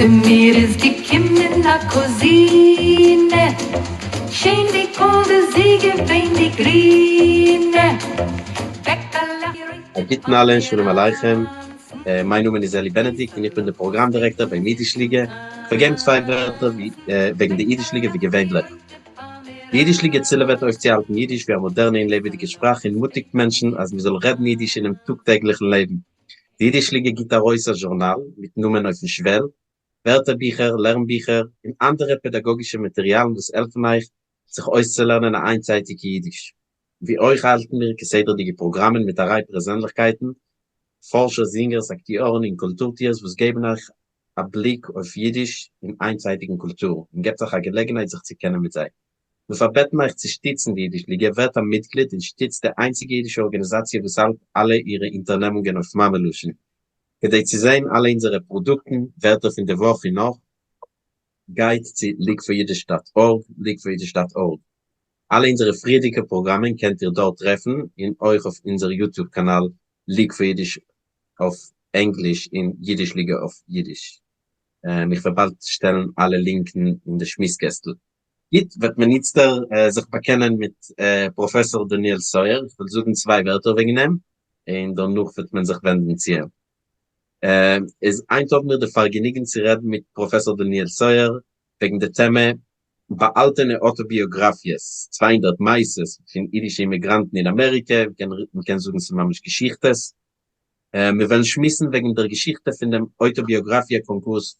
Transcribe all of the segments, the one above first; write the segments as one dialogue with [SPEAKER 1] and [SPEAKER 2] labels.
[SPEAKER 1] צו מיר איז געקומען א קוזינע, שיין ווי גאלד איז זי געווען די גרינע, בעקעלעך די רויטע
[SPEAKER 2] א גוטן אלען, שלום עליכם, מיין נאמען איז אלי בענעדיקט און איך בין דער פראגראם דירעקטאר ביים אידיש ליגע. כ'וועל געבן צוויי ווערטער וועגן די אידיש ליגע ווי געווענליך. די אידיש ליגע צילעוועט אויפצוהאלטן אידיש ווי א מאדערנע און לעבעדיגע שפראך און מוטיגט מענטשן אז מ'זאל רעדן אידיש אינעם טאג טעגליכן לעבן. די אידיש ליגע גיט ארויס א זשורנאל מיטן נאמען אויפן שוועל, ווערטערביכער, לערנביכער און אנדערע פעדאגאגישע מאטעריאלן וואס העלפן אייך זיך אויסצולערנען א איינצייטיגע אידיש. ווי אויך האלטן מיר כסדר'דיגע פראגראמען מיט א ריי פערזענליכקייטן, פארשער, זינגערס, אקטיארן און קולטור-טוערס וואס געבן אייך א בליק אויף אידיש און איינצייטיגן קולטור און געבט אייך א געלעגנהייט זיך צו קענען מיט זיי. מיר פארבעטן אייך צו שטיצן די אידיש ליגע, ווערט א מיטגליד און שטיצט די איינציגע אידישע ארגאניזאציע וואס האלט אלע אירע אונטערנעמונגען אויף מאמע לשון. כדי צו זען אלע אונזערע פראדוקטן, ווערטער פון די וואך און נאך, גייט צו leagueforyiddish dot org, leagueforyiddish dot org. אלע אונזערע פריערדיגע פראגראמען קענט איר דארט טרעפן, און אויך אויף אונזער YouTube קאנאל League for Yiddish אויף ענגליש און אידיש ליגע אויף אידיש. איך וועל באלד שטעלן אלע לינקן אין די שמועס קעסטל. גוט, וועט מען איצטער זיך באקענען מיט פראפעסאר דניאל סויער, איך וועל זאגן צוויי ווערטער וועגן אים, און דערנאך וועט מען זיך ווענדן צו אים. איז היינט האבן מיר די פארגעניגן צו רעדן מיט פראפעסאר דניאל סויער וועגן די טעמע באהאלטענע אויטאביאגראפיעס, 200 מעשות פון אידישע אימיגראנטן אין אמעריקע, מ'קען זאגן ס'איז ממש געשיכטעס. מיר וועלן שמועסן וועגן דער געשיכטע פון דעם אויטאביאגראפיע קאנקורס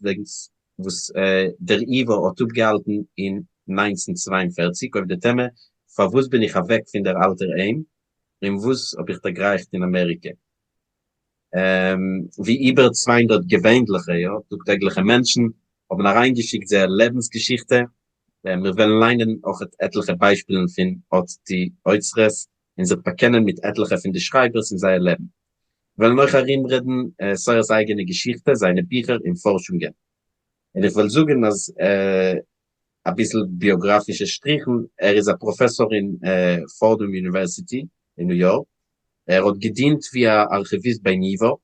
[SPEAKER 2] וואס דער ייווא האט אפגעהאלטן אין 1942 אויף די טעמע פארוואס בין איך אוועק פון דער אלטער היים און וואס האב איך דערגרייכט אין אמעריקע? ווי איבער 200 געווענליכע, יא, טאג טעגליכע מענטשן האבן אריינגעשיקט זייער לעבנס געשיכטע. מיר וועלן ליינען אויך עטליכע ביישפילן פון אט די אוצרות און זיך באקענען מיט עטליכע פון די שרייבערס און זייער לעבן. מיר וועלן אויך ארומרעדן סויער'ס אייגענע געשיכטע, זיינע ביכער און פארשונגען. און איך וועל זאגן אז אביסל ביאגראפישע שטריכן, ער איז א פראפעסאר אין Fordham University אין ניו יארק, ער האט געדינט ווי א ארכיוויסט ביי ייווא,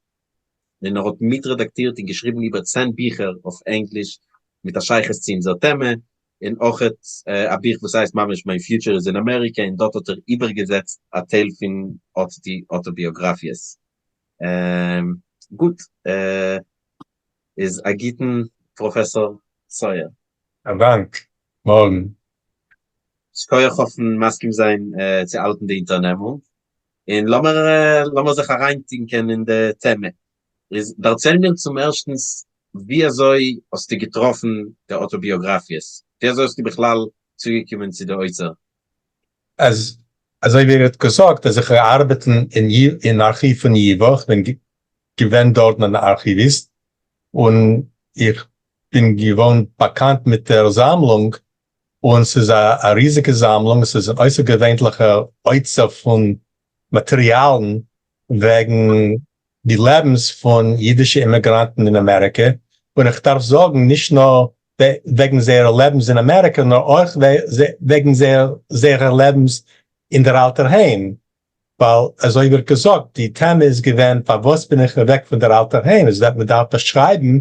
[SPEAKER 2] און ער האט מיטרעדאקטירט און געשריבן איבער צען ביכער אויף ענגליש מיט א שייכות צו אונזער טעמע, און אויכעט א בוך וואס הייסט ממש My Future is in America און דארט האט ער איבערגעזעצט א טייל פון אט די אויטאביאגראפיעס. גוט, איז א גוטן פראפעסאר סויער.
[SPEAKER 3] א דאנק, מארגן.
[SPEAKER 2] שכוח אויפן מסכים זיין צו האלטן די אונטערנעמונג, און לאמיר לאמיר זיך אריינטונקען אין די טעמע. איז דערצייל מיר צום ערשטנס ווי אזוי האסטו געטראפן די אויטאביאגראפיעס? ווי אזוי האסטו בכלל צוגעקומען צו די אוצר?
[SPEAKER 3] אז אזוי ווי איר האט געזאגט אז איך ארבעט אין ארכיוו פון ייווא, איך בין געווען דארטן אן ארכיוויסט, און איך בין געווארן באקאנט מיט דער זאמלונג, און ס'איז א ריזיגע זאמלונג, ס'איז אן אויסערגעווענליכער אוצר פון מאטעריאלן וועגן די לעבנס פון אידישע אימיגראנטן אין אמעריקע, און איך דארף זאגן נישט נאר וועגן זייערע לעבנס אין אמעריקע, נאר אויך וועגן זייערע לעבנס אין דער אלטער היים, ווייל אזוי ווערט געזאגט, די טעמע איז געווען פארוואס בין איך אוועק פון דער אלטער היים, איז וועט מען דארף באשרייבן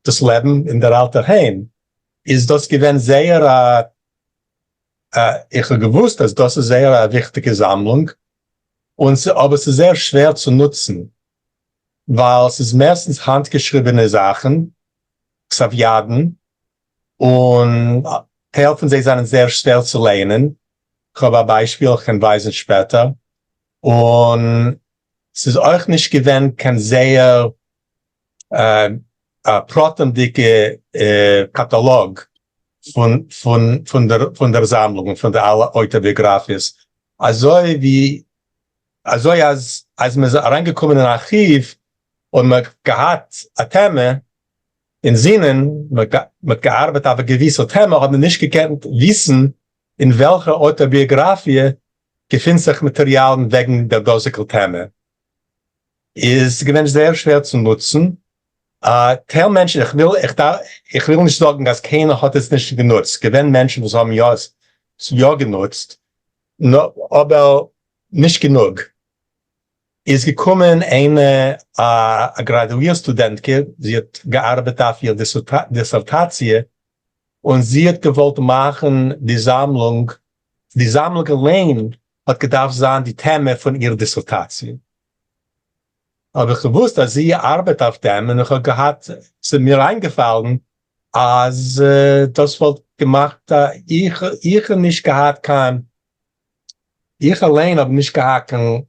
[SPEAKER 3] דאס לעבן אין דער אלטער היים, איז דאס געווען זייער א, איך האב געוואוסט אז דאס איז זייער א וויכטיגע זאמלונג, און אבער ס'איז זייער שווער צו נוצן, ווייל ס'איז מערסטנס האנט-געשריבענע זאכן, כתב יד'ן, און טייל פון זיי זענען זייער שווער צו לייענען, כ'האב א ביישפיל איך קען ווייזן שפעטער, און ס'איז אויך נישט געווען קיין זייער פרטימ'דיגע קאטאלאג פון דער זאמלונג און פון די אלע אויטאביאגראפיעס, אזוי ווי אזוי אז אז מ'איז אריינגעקומען אין ארכיוו און מ'האט געהאט א טעמע אין זינען, מ'האט געארבעט אויף א געוויסע טעמע האט מען נישט געקענט וויסן אין וועלכע אויטאביאגראפיע געפינט זיך מאטעריאלן וועגן דער דאזיגער טעמע. איז געווען זייער שווער צו נוצן. טייל מענטשן, איך וויל איך דארף איך וויל נישט זאגן אז קיינער האט עס נישט גענוצט, געווען מענטשן וואס האבן יא עס יא גענוצט, אבער נישט גענוג. איז געקומען איינע א גראדואיר סטודענטקע, זי האט געארבעט אויף איר דיסערטאציע, און זי האט געוואלט מאכן די זאמלונג, די זאמלונג אליין האט געדארפט זיין די טעמע פון איר דיסערטאציע. האב איך געוואוסט אז זי ארבעט אויף דעם, און איך האב געהאט, ס'איז מיר איינגעפאלן אז דאס וואלט געמאכט א, איך איך האב נישט געהאט קיין, איך אליין האב נישט געהאט קיין,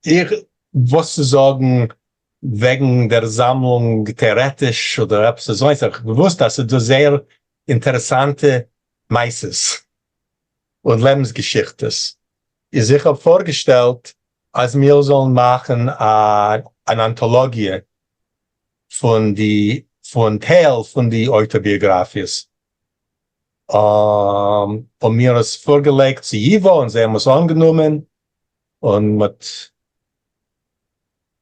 [SPEAKER 3] איך וואס צו זאגן וועגן דער זאמלונג טעארעטיש אדער עפעס אזוינס, איך האב געוואוסט אז ס'איז דא זייער אינטערעסאנטע מעשות און לעבנס געשיכטעס, איז איך האב פארגעשטעלט אז מיר זאלן מאכן אן אנטאלאגיע פון די פון טייל פון די אויטאביאגראפיעס, און מיר עס פארגעלייגט צו ייווא און זיי האבן עס אנגענומען, און מ'האט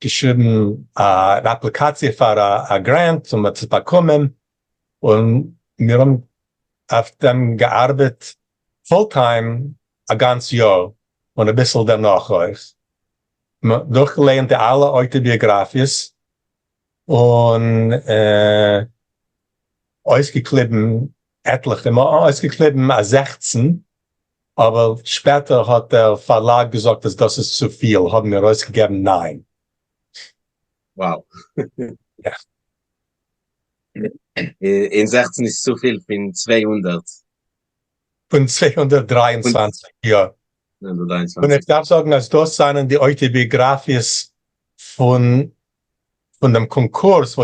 [SPEAKER 3] געשריבן אן אפליקאציע פאר א grant און מ'האט עס באקומען, און מיר האבן אויף דעם געארבעט full time א גאנץ יאר און אביסל דערנאך אויך. מ'האט דורכגעלייענט די אלע אויטאביאגראפיעס און אויסגעקליבן עטליכע, מ'האט אויסגעקליבן א 16, אבער שפעטער האט דער פארלאג געזאגט אז דאס איז צופיל, האבן מיר ארויסגעגעבן 9.
[SPEAKER 2] Wow. און 16 איז צופיל פון 200.
[SPEAKER 3] פון 223, יא. און איך דארף זאגן אז דאס זענען די אויטאביאגראפיעס פון פון דעם קאנקורס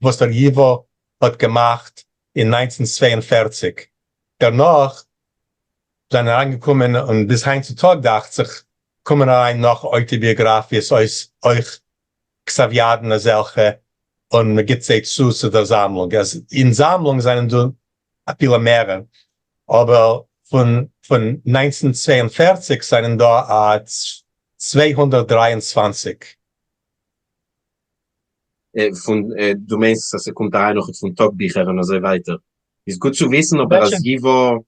[SPEAKER 3] וואס דער ייווא האט געמאכט אין 1942. דערנאך זענען אריינגעקומען, און ביז היינט צו טאג דאכט זיך, קומען אריין נאך אויטאביאגראפיעס אויך כתב-ידן אזעלכע, און מען גיבט זיי צו צו דער זאמלונג. אז אין זאמלונג זענען דא אפילו מערער, אבער פון פון 1942 זענען דא א 223.
[SPEAKER 2] פון דו מיינסט אז ס'קומט אריין נאך פון טאג ביכער און אזוי ווייטער, איז גוט צו וויסן אבער אז ייווא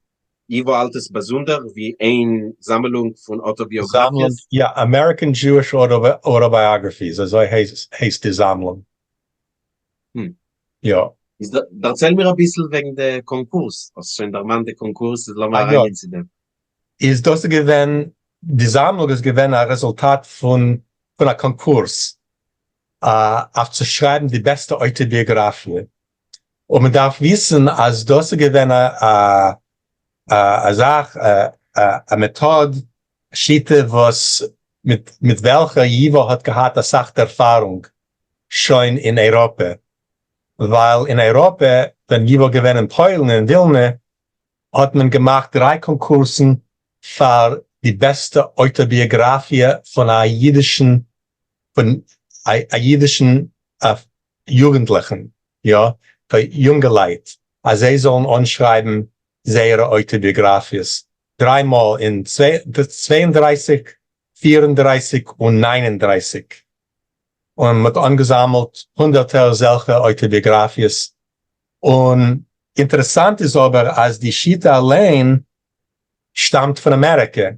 [SPEAKER 2] ייווא האלט עס באזונדער ווי איין זאמלונג פון אויטאביאגראפיעס?
[SPEAKER 3] יא, American Jewish Autobiographies, אזוי הייסט די זאמלונג. יא.
[SPEAKER 2] איז דערצייל מיר אביסל וועגן די קאנקורס, האסט שוין דערמאנט די קאנקורס, איז לאמיר אריינגיין צו דעם.
[SPEAKER 3] איז דאס געווען, די זאמלונג איז געווען א רעזולטאט פון פון א קאנקורס אויף צו שרייבן די בעסטע אויטאביאגראפיע, און מען דארף וויסן אז דאס איז געווען א א זאך, א מעטאד, א שיטה וואס מיט מיט וועלכע ייווא האט געהאט אסאך ערפארונג שוין אין אייראפע, ווייל אין אייראפע ווען ייווא געווען אין פוילן אין ווילנע האט מען געמאכט דריי קאנקורסן פאר די בעסטע אויטאביאגראפיע פון א אידישן פון א אידישן יוגנטליכן, יא, פאר יונגעלייט, אז זיי זאלן אנשרייבן זייערע אויטאביאגראפיעס, דריי מאל אין 32, 34 און 39, און מ'האט אנגעזאמלט הונדערטער אזעלכע אויטאביאגראפיעס. און אינטערעסאנט איז אבער אז די שיטה אליין שטאמט פון אמעריקע,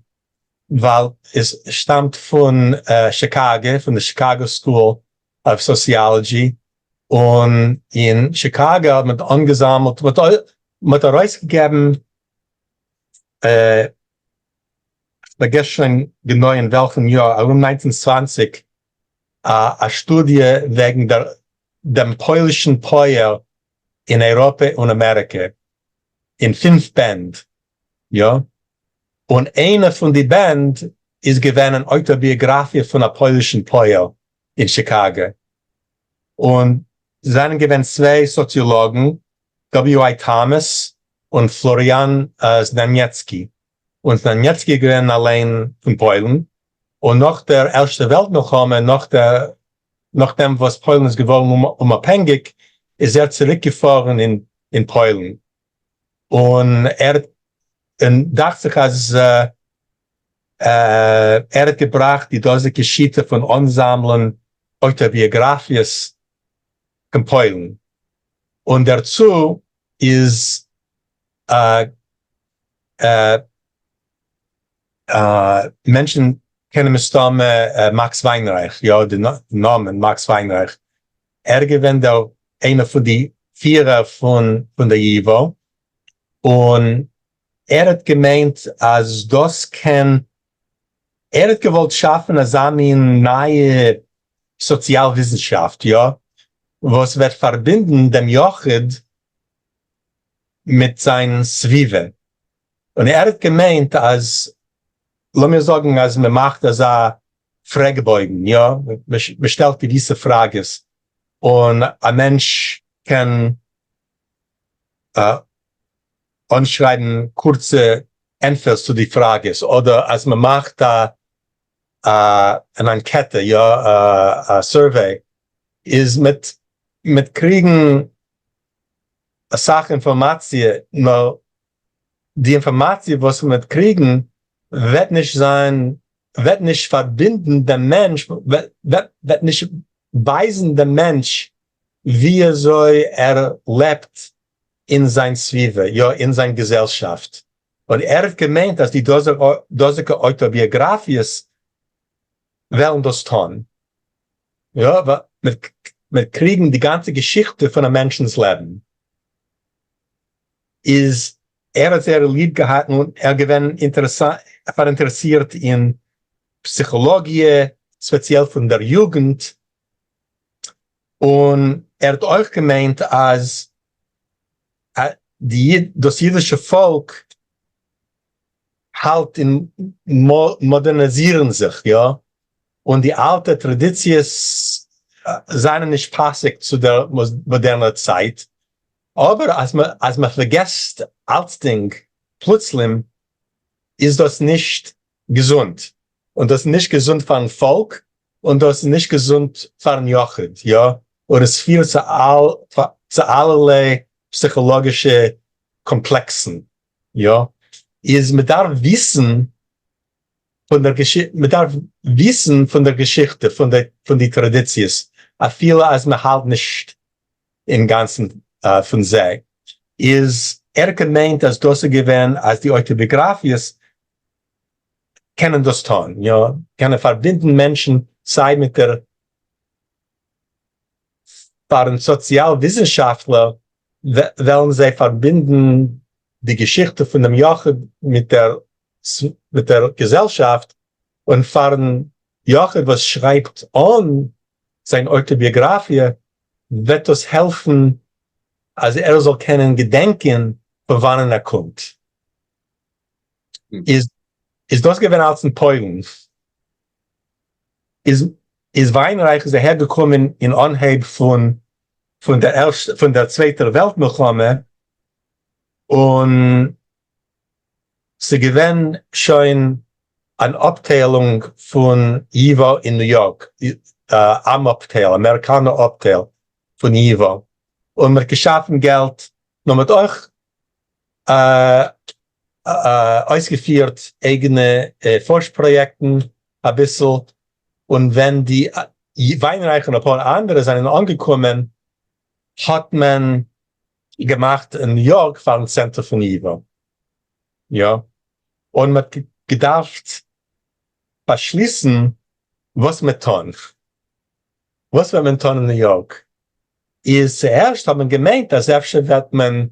[SPEAKER 3] ווייל עס שטאמט פון שיקאגע, פון די Chicago School of Sociology, און אין שיקאגע האט מען אנגעזאמלט, מען האט ארויסגעגעבן, כ'פארגעס שוין גענוי אין וועלכן יאר, ארום 1920, א שטודיע וועגן דעם פוילישן פויער אין אייראפע און אמעריקע, אין פינף בענד, יא, און איינע פון די בענד איז געווען אן אויטאביאגראפיע פון א פוילישן פויער אין שיקאגע, און זענען געווען צוויי סאציאלאגן, W. I. Thomas און פלאריאן זנאניעצקי, און זנאניעצקי איז געווען אליין פון פוילן, און נאך דער ערשטער וועלט מלחמה, נאך דער נאכדעם וואס פוילן איז געווארן אומאפהענגיק, איז ער צוריק געפארן אין פוילן, און ער און דאכט זיך אז ער האט געבראכט די דאזיגע שיטה פון אנזאמלען אויטאביאגראפיעס קיין פוילן, און דערצו איז מענטשן. קענען מסתמא מאקס וויינרייך, יא, די נאמען מאקס וויינרייך, ער איז געווען דער איינער פון די פירער פון פון דער ייווא, און ער האט געמיינט אז דאס קען, ער האט געוואלט שאפן אזא מין נייע סאציאל וויסנשאפט, יא, וואס וועט פארבינדן דעם יחיד מיט זיין סביבה, און ער האט געמיינט אז לאמיר זאגן אז מען מאכט אזא פרעג בויגן, יא, מען שטעלט געוויסע פראגעס און א מענטש קען אנשרייבן קורצע ענטפערס צו די פראגעס, אדער אז מען מאכט א אן אנקעטע, יא, א survey, איז מ'עט מ'עט קריגן אסאך אינפארמאציע, נאר די אינפארמאציע וואס מען וועט קריגן וועט נישט זיין, וועט נישט פארבינדן דעם מענטש, וועט נישט ווייזן דעם מענטש ווי אזוי ער לעבט אין זיין סביבה, יא, אין זיין געזעלשאפט. און ער האט געמיינט אז די דאזיגע אויטאביאגראפיעס וועלן דאס טון. יא, מ'וועט קריגן די גאנצע געשיכטע פון א מענטשנ'ס לעבן. איז ער האט זייער ליב געהאט און ער געווען פאראינטערעסירט אין פסיכאלאגיע, ספעציעל פון דער יוגנט, און ער האט אויך געמיינט אז דאס אידישע פאלק האלט אין מאדערניזירן זיך, יא, און די אלטע טראדיציעס זענען נישט פאסיג צו דער מאדערנער צייט, אבער אז מען פארגעסט אלצדינג פלוצלים איז דאס נישט געזונט, און דאס איז נישט געזונט פארן פאלק, און דאס איז נישט געזונט פארן יחיד, יא, און עס פירט צו אלערליי פסיכאלאגישע קאמפלעקסן, יא, איז מען דארף וויסן פון דער געשיכטע, מען דארף וויסן פון דער געשיכטע, פון די פון די טראדיציעס, אפילו אז מען האלט נישט אינגאנצן פון זיי, איז ער האט געמיינט אז דאס איז געווען אז די אויטאביאגראפיעס קענען דאס טון, יא, קענען פארבינדן מענטשן סיי מיט דער פארן סאציאל וויסנשאפטלער וועלן זיי פארבינדן די געשיכטע פון דעם יחיד מיט דער מיט דער געזעלשאפט, און פארן יחיד וואס שרייבט אן זיין אויטאביאגראפיע וועט דאס העלפן אז ער זאל קענען געדענקען פון וואנען ער קומט. איז איז דאס געווען אלץ אין פוילן? איז איז וויינרייך איז אהער געקומען אין אנהייב פון פון דער ערשט פון דער צווייטער וועלט מלחמה, און ס'געווען שוין אן אפטיילונג פון ייווא אין ניו יארק, עם אפטייל, אמעריקאנער אפטייל פון ייווא, און מ'האט געשאפן געלט, נאר מ'האט אויך אויסגעפירט אייגענע פארש פראיעקטן אביסל, און ווען די וויינרייך און אפאר אנדערע זענען אנגעקומען האט מען געמאכט אין ניו יארק פארן צענטער פון ייווא, יא, און מען האט געדארפט באשליסן וואס מען טון, וואס וועט מען טון אין ניו יארק, איז צוערשט האט מען געמיינט אז אפשר וועט מען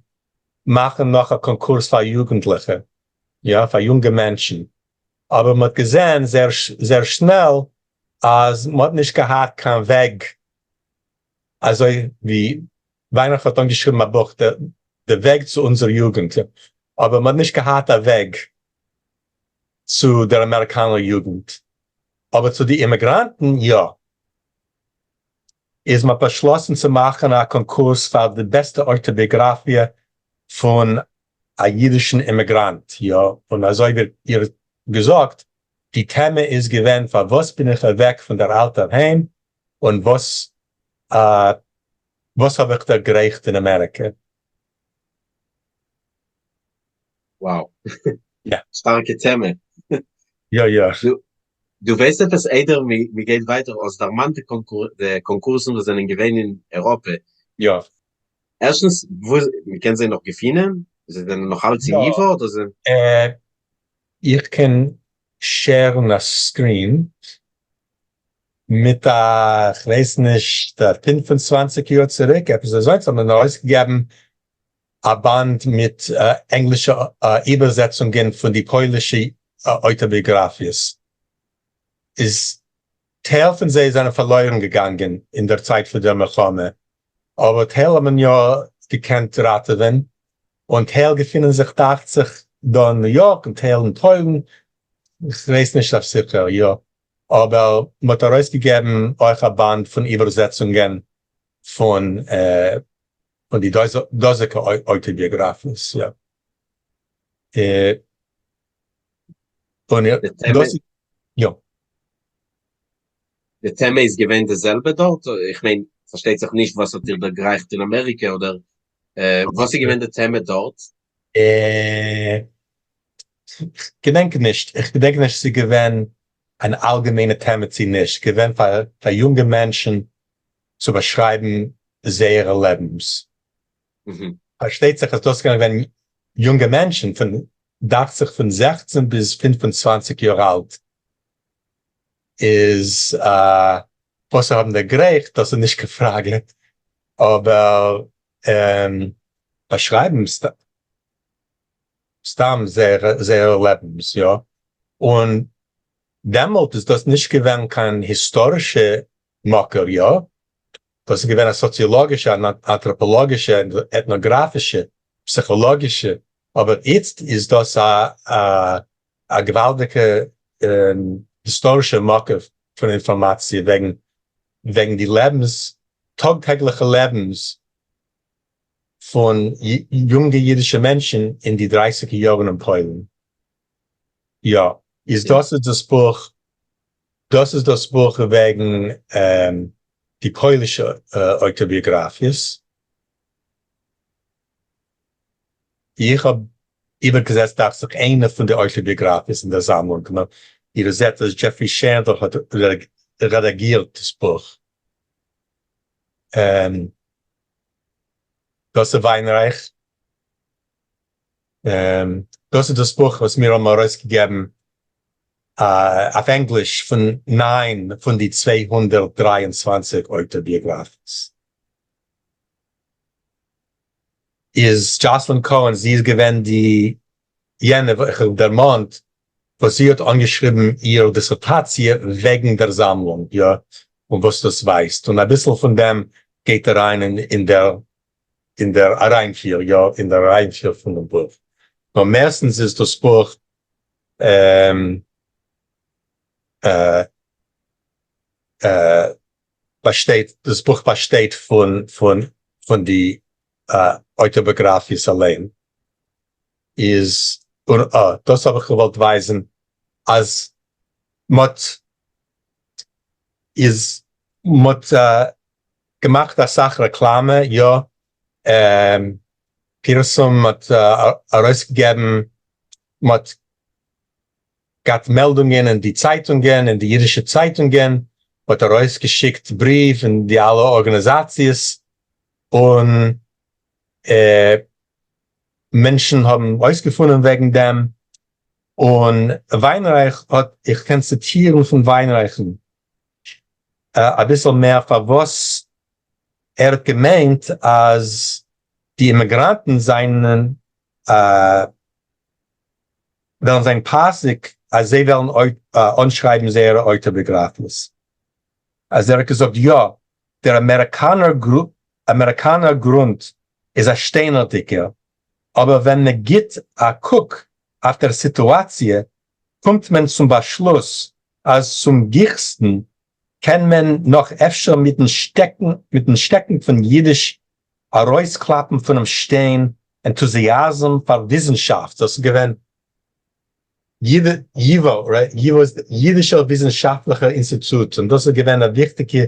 [SPEAKER 3] מאכן נאך א קאנקורס פאר יוגנטליכע, יא, פאר יונגע מענטשן, אבער מען האט געזען זייער זייער שנעל אז מען האט נישט געהאט קיין וועג, אזוי ווי וויינרייך האט אנגעשריבן א בוך די וועג צו אונזער יוגנט, אבער מען האט נישט געהאט א וועג צו דער אמעריקאנער יוגנט, אבער צו די אימיגראנטן יא. איז מען האט באשלאסן צו מאכן א קאנקורס פאר די בעסטע אויטאביאגראפיע פון א אידישן אימיגראנט, יא, און אזוי ווי איר האט געזאגט, די טעמע איז געווען פארוואס בין איך אוועק פון דער אלטער היים און וואס וואס האב איך דערגרייכט אין אמעריקע.
[SPEAKER 2] Wow. שטארקע טעמע.
[SPEAKER 3] יא יא.
[SPEAKER 2] דו ווייסט עפעס איידער מ'גייט ווייטער האסט דערמאנט די קאנקורסן וואס זענען געווען אין אייראפע.
[SPEAKER 3] יא.
[SPEAKER 2] ערשטנס וואו מ'קען זיי נאך געפינען? זיי זענען נאך אלץ אין ייווא אדער זענען.
[SPEAKER 3] איך קען. share ן א screen מיט א, כ'ווייס נישט, 25 יאר צוריק, עפעס אזוי, האט מען ארויסגעגעבן א באנד מיט ענגלישע איבערזעצונגען פון די פוילישע אויטאביאגראפיעס. איז טייל פון זיי זענען פארלוירן געגאנגען אין דער צייט פון דער מלחמה, אבער טייל האט מען יא געקענט ראטעווען, און טייל געפינען זיך דאכט זיך דא אין ניו יארק און טייל אין פוילן, כ'ווייס נישט אויף זיכער, יא, אבער מ'האט ארויסגעגעבן אויך א באנד פון איבערזעצונגען פון פון די דאזיגע אויטאביאגראפיעס, יא. און דאס איז, יא.
[SPEAKER 2] די טעמע איז געווען די זעלבע דארט? איך מיין, פארשטייט זיך נישט וואס האט איר דערגרייכט אין אמעריקע, אדער וואס איז געווען די טעמע דארט?
[SPEAKER 3] כ'געדענק נישט, איך געדענק נישט ס'איז געווען אן אלגעמיינע טעמע צי נישט, געווען פאר יונגע מענטשן צו באשרייבן זייערע לעבנס. פארשטייט זיך אז דאס איז געווען יונגע מענטשן פון דאכט זיך פון 16 ביז 25 יאר אלט, איז וואס זיי האבן דערגרייכט דאס איז נישט קיין פראגע, אבער באשרייבן סתם זייערע לעבנס, יא, און דעמאלט איז דאס נישט געווען קיין היסטארישע מקור, יא, דאס איז געווען א סאציאלאגישע, אנטראפאלאגישע, עטנאגראפישע, פסיכאלאגישע, אבער איצט איז דאס א א געוואלדיגע היסטארישע מקור פון אינפארמאציע וועגן וועגן די לעבנס, טאג טעגליכע לעבנס פון יונגע אידישע מענטשן אין די דרייסיגע יארן אין פוילן. יא, איז דאס איז דאס בוך, דאס איז דאס בוך וועגן די פוילישע אויטאביאגראפיעס. איך האב איבערגעזעצט דאכט זיך איינע פון די אויטאביאגראפיעס אין דער זאמלונג, נאר איר זעט אז דזשעפרי שענדלער האט רעדאגירט דאס בוך. דאס איז וויינרייך. דאס איז דאס בוך וואס מיר האבן ארויסגעגעבן אויף ענגליש פון ניין פון די 223 אויטאביאגראפיעס. איז דזשאסלין קאהן, זי איז געווען די יענע וואס איך האב דערמאנט, וואס זי האט אנגעשריבן איר דיסערטאציע וועגן דער זאמלונג, יא, און וואס דאס ווייזט, און אביסל פון דעם גייט אריין אין דער אין דער אריינפיר, יא, אין דער אריינפיר פון דעם בוך. נאר מערסטנס איז דאס בוך באשטייט, דאס בוך באשטייט פון פון פון די אויטאביאגראפיעס אליין, איז, און אה, דאס האב איך געוואלט ווייזן, אז מ'האט, איז, מ'האט געמאכט אסאך רעקלאמע, יא, פירסום, מ'האט ארויסגעגעבן, מ'האט געהאט מעלדונגען אין די צייטונגען, אין די אידישע צייטונגען, מ'האט ארויסגעשיקט בריוו אין די אלע ארגאניזאציעס, און מענטשן האבן אויסגעפונען וועגן דעם, און וויינרייך האט, איך קען ציטירן פון וויינרייכן אביסל מער פארוואס ער האט געמיינט אז די אימיגראנטן זענען וועלן זיין פאסיג אז זיי וועלן אנשרייבן זייערע אויטאביאגראפיעס. אז ער האט געזאגט יא, דער אמעריקאנער אמעריקאנער גרונט איז א שטיינערדיגער, אבער ווען מען גיט א קוק אויף דער סיטואציע קומט מען צום באשלוס אז צום גיכסטן קען מען נאך אפשר מיטן שטעקן מיטן שטעקן פון אידיש ארויסקלאפן פונעם שטיין ענטוזיאזם פאר וויסנשאפט, דאס איז געווען ייווא, right? ייווא איז יידישער וויסנשאפטליכער אינסטיטוט, און דאס איז געווען א וויכטיגע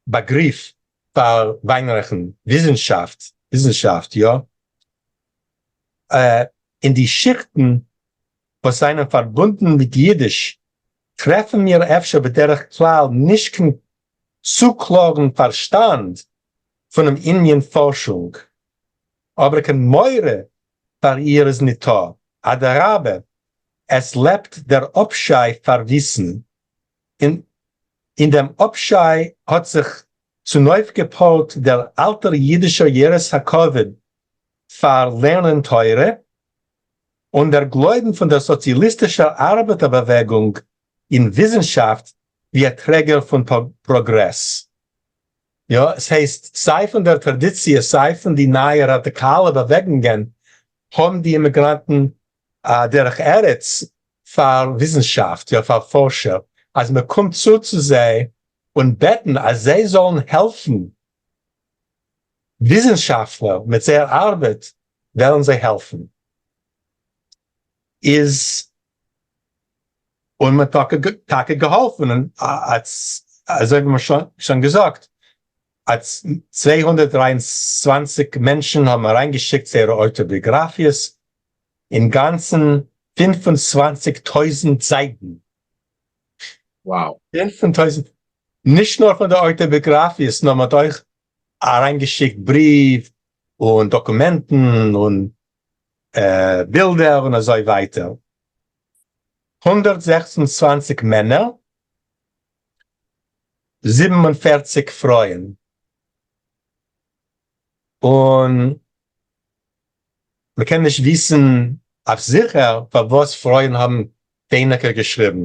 [SPEAKER 3] באגריף פאר וויינרייכן, וויסנשאפט, וויסנשאפט, יא. אין די שיכטן וואס זענען פארבונדן מיט יידיש טרעפן מיר אפשר בדרך כלל נישט קיין צו קלארן פארשטאנד פונעם ענין פארשונג, אבער קיין מורא פאר איר איז ניטא, אדרבה. עס לעבט דער אפשיי פאר וויסן. אין אין דעם אפשיי האט זיך צונויפגעפארט דער אלטער אידישער יראת הכבוד פאר לערנען תורה, און דער גלויבן פון דער סאציאליסטישער ארבעטער באוועגונג אין וויסנשאפט ווי א טרעגער פון פראגרעס. יא, עס הייסט, סיי פון דער טראדיציע סיי פון די נייע ראדיקאלע באוועגונגען האבן די אימיגראנטן א דרך ארץ פאר וויסנשאפט, יא פאר פארשער, אז מען קומט צו צו זיי און בעטן אז זיי זאלן העלפן וויסנשאפטלער מיט זייער ארבעט, וועלן זיי העלפן. איז און מען האט טאקע געהאלפן, און אזוי ווי מען האט שוין געזאגט, אז 223 מענטשן האבן אריינגעשיקט זייערע אויטאביאגראפיעס, אינגאנצן 25 טויזנט זייטן.
[SPEAKER 2] Wow.
[SPEAKER 3] 5,000, נישט נאר פון די אויטאביאגראפיעס, נאר מען האט אויך אריינגעשיקט בריוו און דאקומענטן און בילדער און אזוי ווייטער. 126 מענער, 47 פרויען. און מען קען נישט וויסן אויף זיכער פארוואס פרויען האבן ווייניגער געשריבן,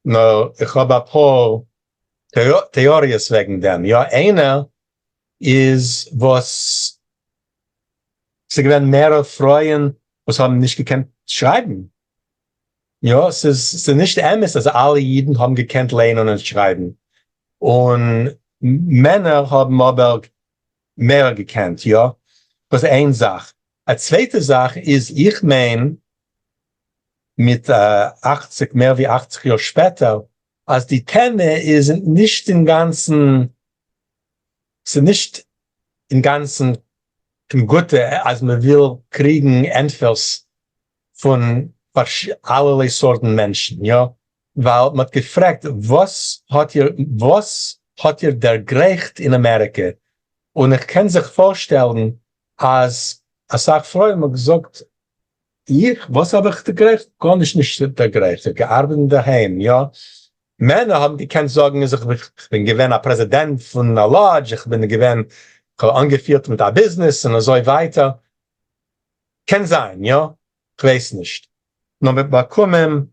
[SPEAKER 3] נאר איך האב אפאר טעאריעס וועגן דעם. יא, איינער איז וואס ס'איז געווען מערער פרויען וואס האבן נישט געקענט שרייבן. יא, ס'איז נישט אמת אז אלע אידן האבן געקענט ליינען און שרייבן, און מענער האבן אבער מער געקענט, יא, דאס איז איין זאך. א צווייטע זאך איז, איך מיין מיט 80, מער ווי 80 יאר שפעטער, אז די טעמע איז נישט אינגאנצן, ס'איז נישט אינגאנצן קיין גוטע אז מען וויל קריגן ענטפערס פון אלערליי סארטן מענטשן, יא, ווייל מען האט געפרעגט וואס האט איר, וואס האט איר דערגרייכט אין אמעריקע, און איך קען זיך פארשטעלן אז אסאך פרויען האבן געזאגט, איך? וואס האב איך דערגרייכט? גארנישט נישט דערגרייכט, איך האב געארבעט אינדערהיים, יא, מענער האבן געקענט זאגן אז איך בין געווען א פרעזידענט פון א לאדזש, איך בין געווען, איך האב אנגעפירט מיט א ביזנעס און אזוי ווייטער, קען זיין, יא, כ'ווייס נישט, נאר מ'האט באקומען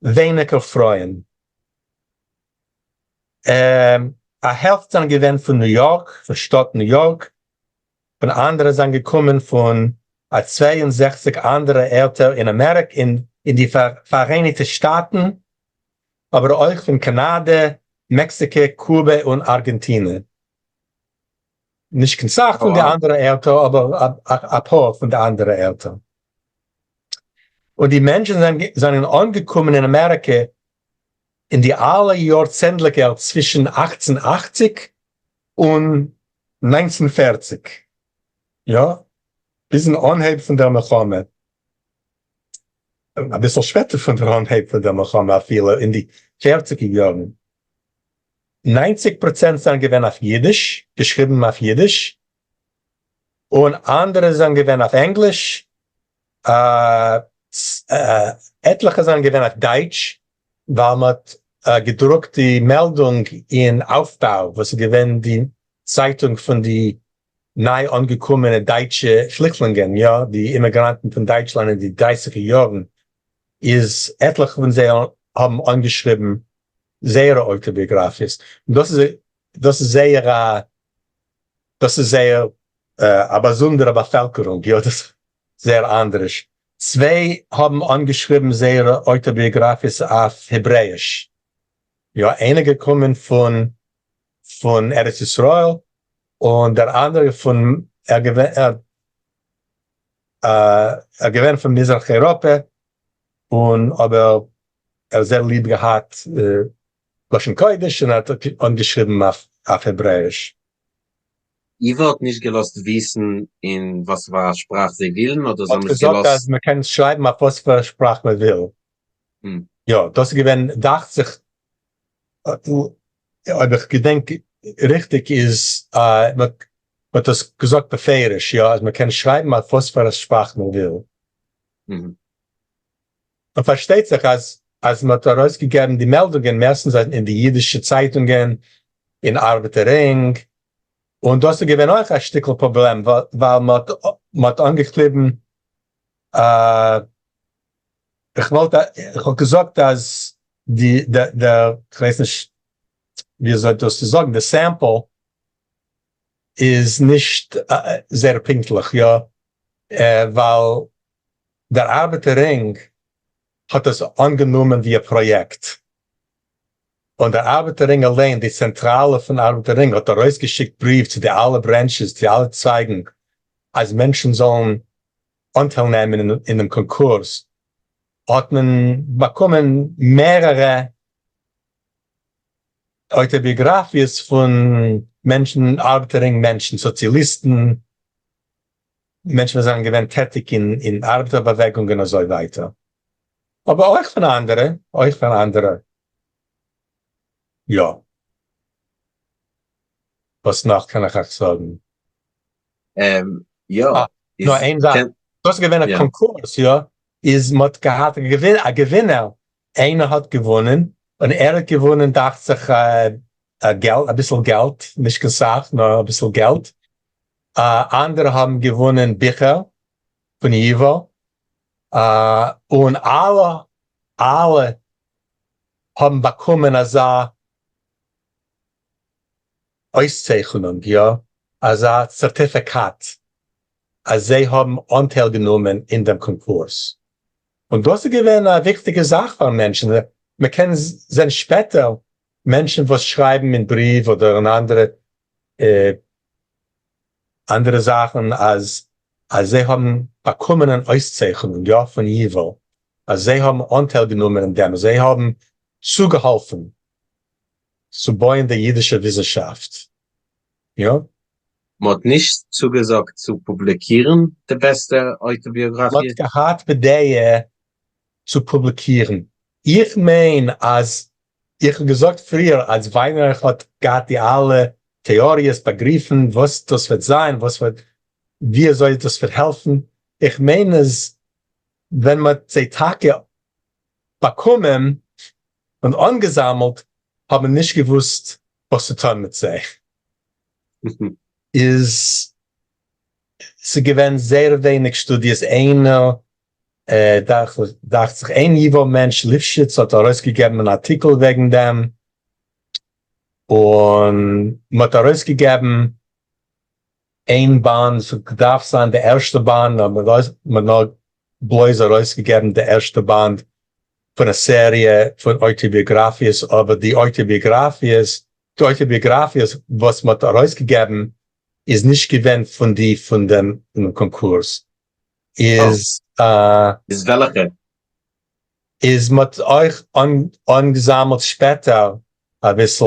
[SPEAKER 3] ווייניגער פרויען. א העלפט זענען געווען פון ניו יארק, פון שטאט ניו יארק, און אנדערע זענען געקומען פון א 62 אנדערע ערטער אין אמעריקע, אין די פאראייניגטע שטאטן, אבער אויך פון קאנאדע, מעקסיקע, קובע און ארגענטינע. נישט קיין סאך פון די אנדערע ערטער, אבער אפאר פון די אנדערע ערטער. און די מענטשן זענען אנגעקומען אין אמעריקע אין די אלע יארצענדליגער צווישן 1880 און 1940, יא, ביזן אנהייב פון דער מלחמה, אביסל שפעטער פון דער אנהייב פון דער מלחמה אפילו, אין די פערציגער יארן. 90% זענען געווען אויף אידיש, געשריבן אויף אידיש, און אנדערע זענען געווען אויף ענגליש, עטליכע זענען געווען אויף דייטש, ווייל מען האט געדרוקט די מעלדונג אין אויפבאו, וואס איז געווען די צייטונג פון די ניי אנגעקומענע דייטשע פליכטלינגען, יא, די אימיגראנטן פון דייטשלאנד אין די דרייסיגער יארן, איז עטליכע פון זיי האבן אנגעשריבן זייערע אויטאביאגראפיעס, דאס איז דאס איז זייער א דאס איז זייער א באזונדערע באפעלקערונג, יא, דאס איז זייער אנדערש. צוויי האבן אנגעשריבן זייערע אויטאביאגראפיעס אויף העברעאיש, יא, איינער געקומען פון פון ארץ ישראל, און דער אנדערער פון, ער געווען ער געווען פון מזרח אייראפע, און אבער ער זייער ליב געהאט לשון קודש און ער האט אנגעשריבן אויף העברעאיש.
[SPEAKER 2] ייווא האט נישט געלאזט וויסן אין וואס פאר א שפראך זיי ווילן, אדער זיי
[SPEAKER 3] האט
[SPEAKER 2] האבן עס
[SPEAKER 3] געזאגט
[SPEAKER 2] געלאזט?
[SPEAKER 3] אז מען קען שרייבן אויף וואס פאר א שפראך מען וויל. יא, דאס איז געווען דאכט זיך, אויב איך געדענק ריכטיג איז מען האט דאס געזאגט בפירוש, יא, אז מען קען שרייבן אויף וואס פאר א שפראך מען וויל. און פארשטייט זיך אז אז מען האט ארויסגעגעבן די מעלדונגען מערסטנס אין די אידישע צייטונגען, אין ארבעטער רינג, און דאס איז געווען אויך א שטיקל פראבלעם ווייל מען האט אנגעקליבן, איך וואלט איך וואלט געזאגט אז די דער, כ'ווייס נישט ווי אזוי דאס צו זאגן, די sample איז נישט זייער פונקטליך, יא, ווייל דער ארבעטער רינג האט עס אנגענומען ווי א פראיעקט, און דער ארבעטער רינג אליין, די צענטראלע פון ארבעטער רינג האט ארויסגעשיקט בריוו צו די אלע branches, צו אלע צווייגן, אז מענטשן זאלן אנטייל נעמען אינעם קאנקורס, האט מען באקומען מערערע אויטאביאגראפיעס פון מענטשן, ארבעטער רינג מענטשן, סאציאליסטן, מענטשן וואס זענען געווען טעטיג אין ארבעטער באוועגונג און אזוי ווייטער, אבער אויך פון אנדערע, אויך פון אנדערע, יא. וואס נאך קען איך אייך זאגן?
[SPEAKER 2] יא.
[SPEAKER 3] נאר איין זאך, דאס איז געווען א קאנקורס, יא, איז מען האט געהאט א געווינער, איינער האט געוואונען, און ער האט געוואונען דאכט זיך געלט, אביסל געלט, נישט קיין סאך, נאר אביסל געלט, אנדערע האבן געוואונען ביכער פון ייווא, און אלע אלע האבן באקומען אזא אויסצייכענונג, יא, אזא סערטיפיקאט אז זיי האבן אנטייל גענומען אין דעם קאנקורס. און דאס איז געווען א וויכטיגע זאך פאר מענטשן, מען קען זען שפעטער מענטשן וואס שרייבן אין בריוו אדער אין אנדערע אנדערע זאכן אז אז זיי האבן באקומען אן אויסצייכענונג יא פון ייווא אז זיי האבן אנטייל גענומען אין דעם, זיי האבן צוגעהאלפן צו בויען די אידישע וויסנשאפט יא.
[SPEAKER 2] מען האט נישט צוגעזאגט צו פובליקירן די בעסטע אויטאביאגראפיע?
[SPEAKER 3] מען האט געהאט בדעה צו פובליקירן. איך מיין אז איך האב געזאגט פריער אז וויינרייך האט געהאט די אלע טעאריעס, באגריפן, וואס דאס וועט זיין, וואס וועט, ווי אזוי דאס וועט העלפן. איך מיין אז ווען מען האט זיי טאקע באקומען און אנגעזאמלט האט מען נישט געוואוסט וואס צו טון מיט זיי. איז ס'געווען זייער ווייניג שטודיעס, איינער דאכט זיך איין ייווא מענטש ליפשיץ האט ארויסגעגעבן אן ארטיקל וועגן דעם, און מ'האט ארויסגעגעבן איין באנד, ס'האט געדארפט זיין די ערשטע באנד, אבער מ'האט נאר בלויז ארויסגעגעבן די ערשטע באנד פון א סעריע פון אויטאביאגראפיעס, אבער די אויטאביאגראפיעס, די אויטאביאגראפיעס וואס מ'האט ארויסגעגעבן איז נישט געווען פון די פון דעם קאנקורס, איז
[SPEAKER 2] איז וועלעכע?
[SPEAKER 3] איז מ'האט אויך אנגעזאמלט שפעטער אביסל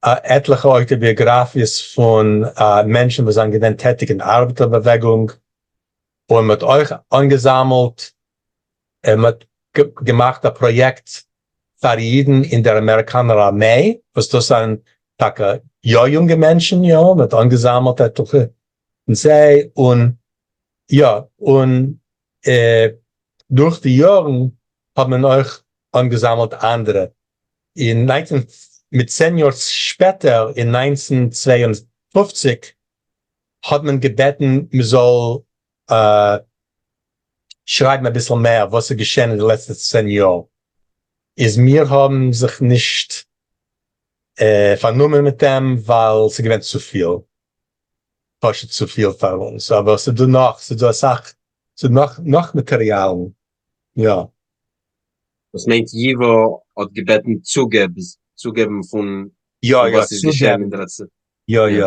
[SPEAKER 3] עטליכע אויטאביאגראפיעס פון מענטשן וואס זענען געווען טעטיג אין די ארבעטער באוועגונג, און מ'האט אויך אנגעזאמלט און מ'האט געמאכט א פראיעקט פאר אידן אין דער אמעריקאנער ארמיי, וואס דאס זענען טאקע יא יונגע מענטשן, יא, מ'האט אנגעזאמלט עטליכע פון זיי, און יא, און דורך די יארן האט מען אויך אנגעזאמלט אנדערע. אין ניינצן, מיט צען יאר שפעטער, אין 1952, האט מען געבעטן מ'זאל שרייבן אביסל מער וואס איז געשען אין די לעצטע 10 יאר, איז מיר האבן זיך נישט פארנומען מיט דעם ווייל ס'איז געווען צופיל, פשוט צופיל פאר אונז, אבער ס'איז דא נאך, ס'איז דא אסאך, ס'איז נאך נאך מאטעריאלן, יא.
[SPEAKER 2] דאס מיינט ייווא האט געבעטן צוגעבן פון וואס איז געשען אין די לעצטע.
[SPEAKER 3] יא יא.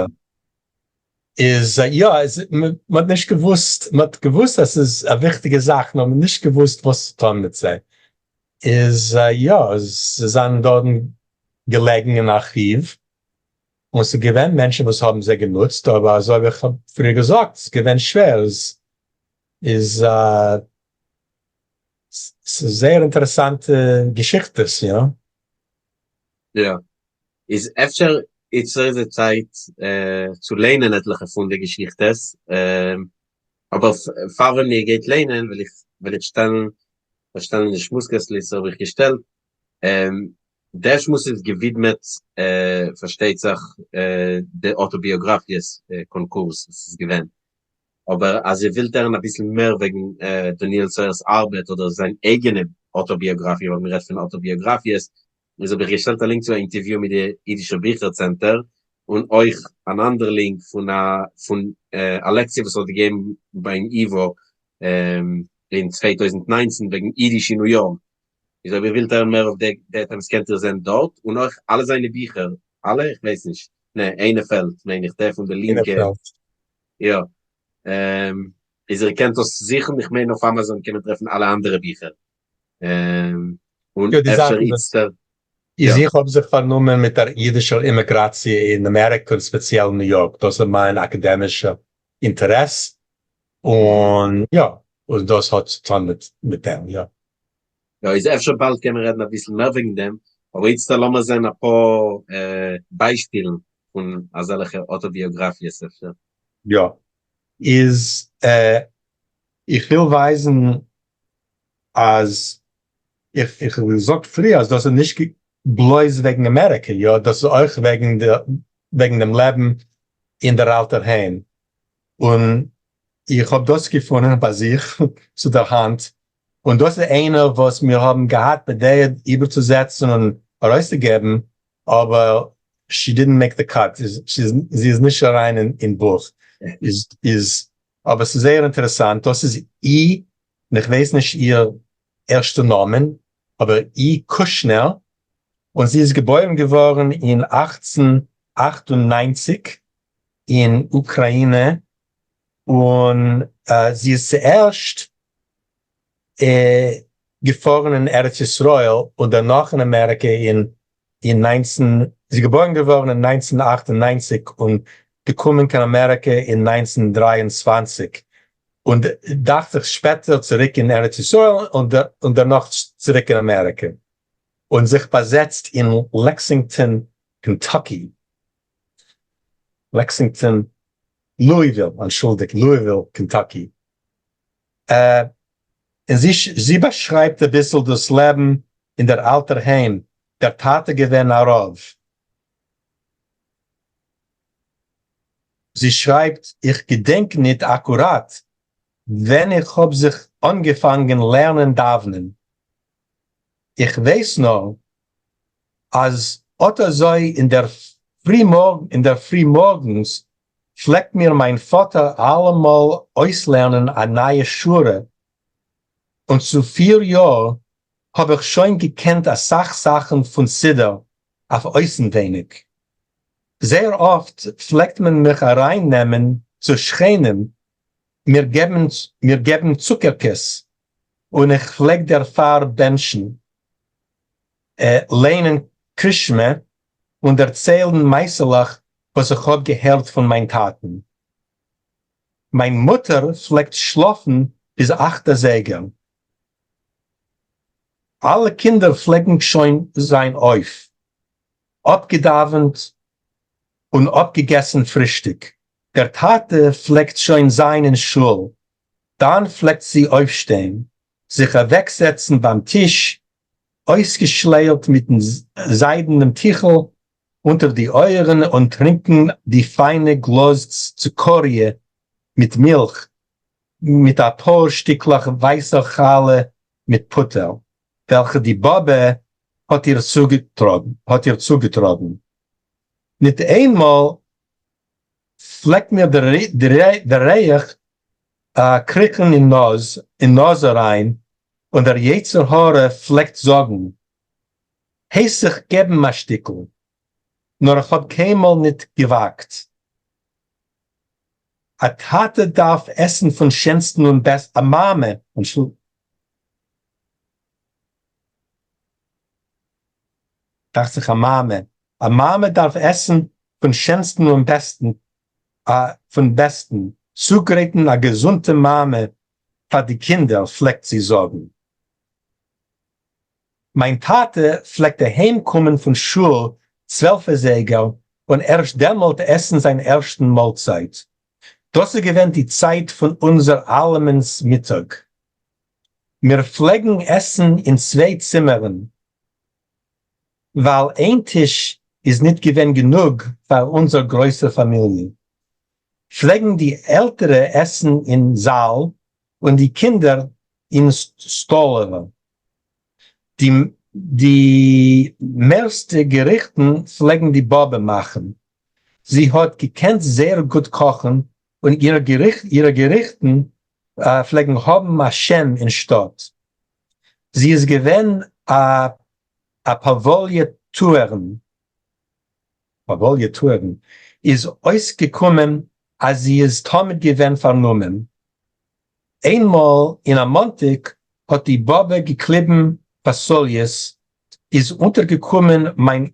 [SPEAKER 3] איז יא, מען האט נישט געוואוסט, מען האט געוואוסט אז ס'איז א וויכטיגע זאך, נאר מען האט נישט געוואוסט וואס צו טון מיט זיי. איז יא, זיי זענען דארטן געלעגן אין ארכיוו, און ס'איז געווען מענטשן וואס האבן זיי גענוצט, אבער אזוי ווי איך האב פריער געזאגט, ס'איז געווען שווער, איז ס'איז זייער אינטערעסאנטע געשיכטעס, יא.
[SPEAKER 2] יא. איז אפשר איצטער איז די צייט צו ליינען עטליכע פון די געשיכטעס, אבער פאר ווען מיר גייט ליינען וועל איך וועל איך שטעלן. פארשטעלן אין די שמועס קעסטל איצטער האב איך געשטעלט. דער שמועס איז געווידמעט פארשטייט זיך די אויטאביאגראפיעס קאנקורס וואס איז געווען. אבער אז איר ווילט הערן אביסל מער וועגן דניאל צור'ס ארבעט אדער זיין אייגענע אויטאביאגראפיע ווייל מ'רעדט פון אויטאביאגראפיעס, איז האב איך געשטעלט א link צו א אינטערוויו מיט די אידישע ביכער צענטער, און אויך אן אנדער link פון א פון א לעקציע וואס ער האט געגעבן ביים ייווא אין 2019 וועגן אידיש אין ניו יארק. איז אויב איר ווילט הערן מער אויף די טעמעס קענט איר זען דארט, און אויך אלע זיינע ביכער, אלע? איך ווייס נישט, נע, איינע פעלט מיין איך, דער פון די לינקע. יא. איז איר קענט דאס זוכן, איך מיין אויף אמאזאן קען מען טרעפן אלע אנדערע ביכער. און אפשר איצטער.
[SPEAKER 3] איז איך האב זיך פארנומען מיט דער אידישער אימיגראציע אין אמעריקע און ספעציעל אין ניו יארק, דאס איז מיין אקאדעמישע אינטערעס, און יא, און דאס האט צו טון מיט דעם, יא.
[SPEAKER 2] יא, איז אפשר באלד קען מען רעדן אביסל מער וועגן דעם, אבער איצטער לאמיר זען אפאר ביישפילן פון אזעלכע אויטאביאגראפיעס אפשר.
[SPEAKER 3] יא, איז איך וויל ווייזן אז איך איך האב געזאגט פריער אז דאס איז נישט בלויז וועגן אמעריקע, יא, דאס איז אויך וועגן די וועגן דעם לעבן אין דער אלטער היים, און איך האב דאס געפונען ביי זיך צו דער האנט, און דאס איז איינער וואס מיר האבן געהאט בדעה איבערצוזעצן און ארויסצוגעבן, אבער she didn't make the cut, זי איז נישט אריין אין בוך, איז אבער ס'איז זייער אינטערעסאנט, דאס איז אי, און איך ווייס נישט איר ערשטע נאמען, אבער אי קושנער, און זי איז געבוירן געווארן אין 1898 אין אוקראינע, און זי איז צוערשט געפארן אין ארץ ישראל און דערנאך אין אמעריקע אין אין 19, זי איז געבוירן געווארן אין 1998 און געקומען קיין אמעריקע אין 1923, און דאכט זיך שפעטער צוריק אין ארץ ישראל און דערנאך צוריק אין אמעריקע, און זיך באזעצט אין לעקסינגטאן קענטאקי, לעקסינגטאן, לואיוויל, אנטשולדיגט, לואיוויל קענטאקי. און זי זי באשרייבט אביסל דאס לעבן אין דער אלטער היים, דער טאטע געווען א רב. זי שרייבט, איך געדענק ניט אקוראט ווען איך האב זיך אנגעפאנגען לערנען דאוונען, איך ווייס נאר אז אט אזוי אין דער פרי מארגנס פלעגט מיר מיין פאטער אלעמאל אויסלערנען א נייע שורה, און צו פיר יאר האב איך שוין געקענט אסאך זאכן פון סידור אויף אויסנווייניג. זייער אפט פלעגט מען מיך ארייננעמען צו שכנים מיר געבן מיר געבן צוקערקעס, און איך פלעג דערפאר בענטשן, ליינען קרישמע און דערציילן מעשה'לעך וואס איך האב געהערט פון מיין טאטן. מיין מוטער פלעגט שלאפן ביז אכט אזייגער. אלע קינדער פלעגן שוין זיין אויף, אפגעדאווענט און אפגעגעסן פרישטיג. דער טאטע פלעגט שוין זיין אין שול, דאן פלעגט זי אויפשטיין, זיך אוועקזעצן ביים טיש, אויסגעשלייערט מיטן זיידענעם טיכל אונטער די אויערן און טרינקען די פיינע גלאז ציקאריע מיט מילך מיט א פאר שטיקלעך ווייסער חלה מיט פוטער וועלכע די באבע האט איר צוגעטראגן. ניט איינמאל פלעגט מיר דער ריח קריכן אין נאז אריין און דער יצר הרע פלעגט זאגן, הייס זיך געבן א שטיקל, נאר איך האב קיינמאל ניט געוואגט. א טאטע דארף עסן פון שענסטן און בעסטן, א מאמע, דאכט זיך א מאמע, א מאמע דארף עסן פון שענסטן און בעסטן, פון בעסטן, צוגרייטן א געזונטע מאמע פאר די קינדער, פלעגט זי זאגן. מיין טאטע פלעגט אהיים קומען פון שול 12 אזייגער און ערשט דעמאלט עסן זיין ערשטן מאלצייט. דאס איז געווען די צייט פון אונזער אלעמענס מיטאג. מיר פלעגן עסן אין צוויי צימערן, ווייל איין טיש איז ניט געווען גענוג פאר אונזער גרויסער פאמיליע. פלעגן די עלטערע עסן אין זאל און די קינדער אין סטאלעווע. די די מערסטע געריכטן פלעגן די באבע מאכן. זי האט געקענט זייער גוט קאכן און אירע געריכטן פלעגן האבן א שם אין שטאט. זי איז געווען א א פאוואליע טוערין. פאוואליע טוערין איז אויסגעקומען אז זי איז תמיד געווען פארנומען. איינמאל אין א מאנטאג האט די באבע געקליבן פאסאליעס, איז אונטערגעקומען מיין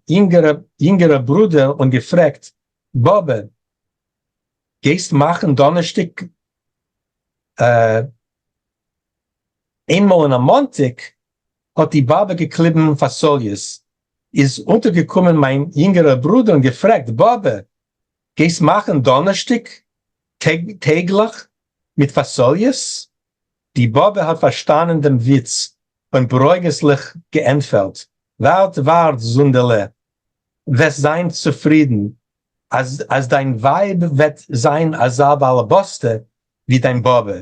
[SPEAKER 3] יונגערע ברודער און געפרעגט, באבע, גייסט מאכן דאנערשטאג איינמאל אין א מאנטאג האט די באבע געקליבן פאסאליעס, איז אונטערגעקומען מיין יונגערע ברודער און געפרעגט, באבע, גייסט מאכן דאנערשטאג טייגלעך מיט פאסאליעס? די באבע האט פארשטאנען דעם וויץ און ברוגז'ליך געענטפערט, ווארט ווארט זונדעלע, וועסט זיין צופרידן אז אז דיין ווייב וועט זיין אזא באלעבאסטע ווי דיין באבע.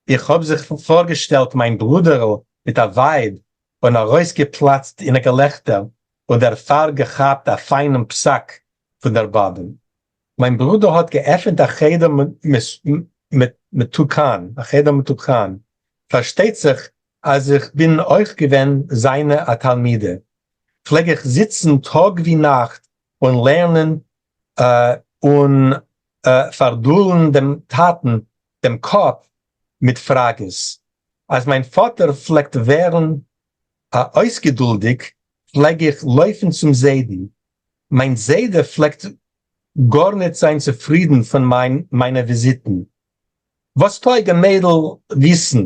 [SPEAKER 3] איך האב זיך פארגעשטעלט מיין ברודער'ל מיט א ווייב און ארויסגעפלאצט אין א געלעכטער און דערפאר געכאפט א פיינעם פסק פון דער באבען. מיין ברודער האט געעפענט א חדר מתוקן, א חדר מתוקן, פארשטייט זיך אז איך בין אויך געווען זיינע א תלמידה, פלעג איך זיצן טאג ווי נאכט און לערנען און פארדולן דעם טאטן דעם קאפ מיט פראגעס. אז מיין פאטער פלעגט ווערן אויסגעדולדיג פלעג איך לויפן צום זיידן. מיין זיידע פלעגט גארניט זיין צופרידן פון מיינע וויזיטן. וואס טויג א מיידל וויסן?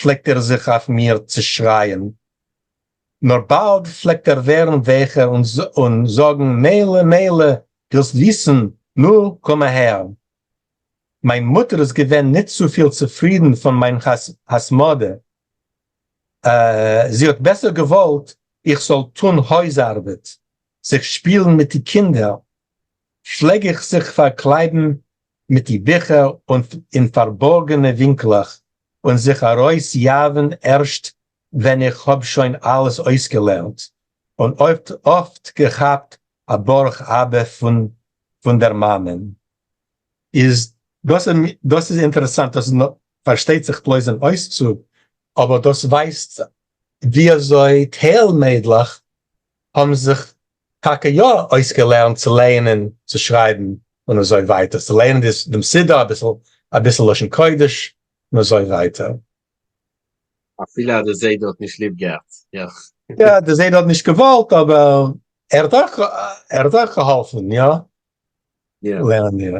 [SPEAKER 3] פלעגט ער זיך אויף מיר צעשרייען. נאר באלד פלעגט ער ווערן ווייכער און זאגן, מילא, מילא, ווילסט וויסן, נו, קום אהער. מיין מוטער איז געווען ניט צופיל צופרידן פון מיין התמדה. זי האט בעסער געוואלט איך זאל טון הויז-ארבעט, זיך שפילן מיט די קינדער. פלעג איך זיך פארקלייבן מיט די ביכער און אין פארבארגענע ווינקלעך און זיך ארויס-יאווען ערשט ווען איך האב שוין אלעס אויסגעלערנט, און אפט געכאפט א ברוך אבא פון דער מאמען. איז דאס דאס איז אינטערעסאנט, דאס איז פארשטייט זיך בלויז אן אויסצוג, אבער דאס ווייזט ווי אזוי טייל מיידלעך האבן זיך טאקע יא אויסגעלערנט צו לייענען, צו שרייבן און אזוי ווייטער, צו לערנען דעם סידור, אביסל אביסל לשון קודש און אזוי ווייטער.
[SPEAKER 2] אפילו אז די זיידע האט נישט ליב געהאט, יא.
[SPEAKER 3] יא, די זיידע האט נישט געוואלט, אבער ער האט אויך ער האט אויך געהאלפן, יא. לערנען איר.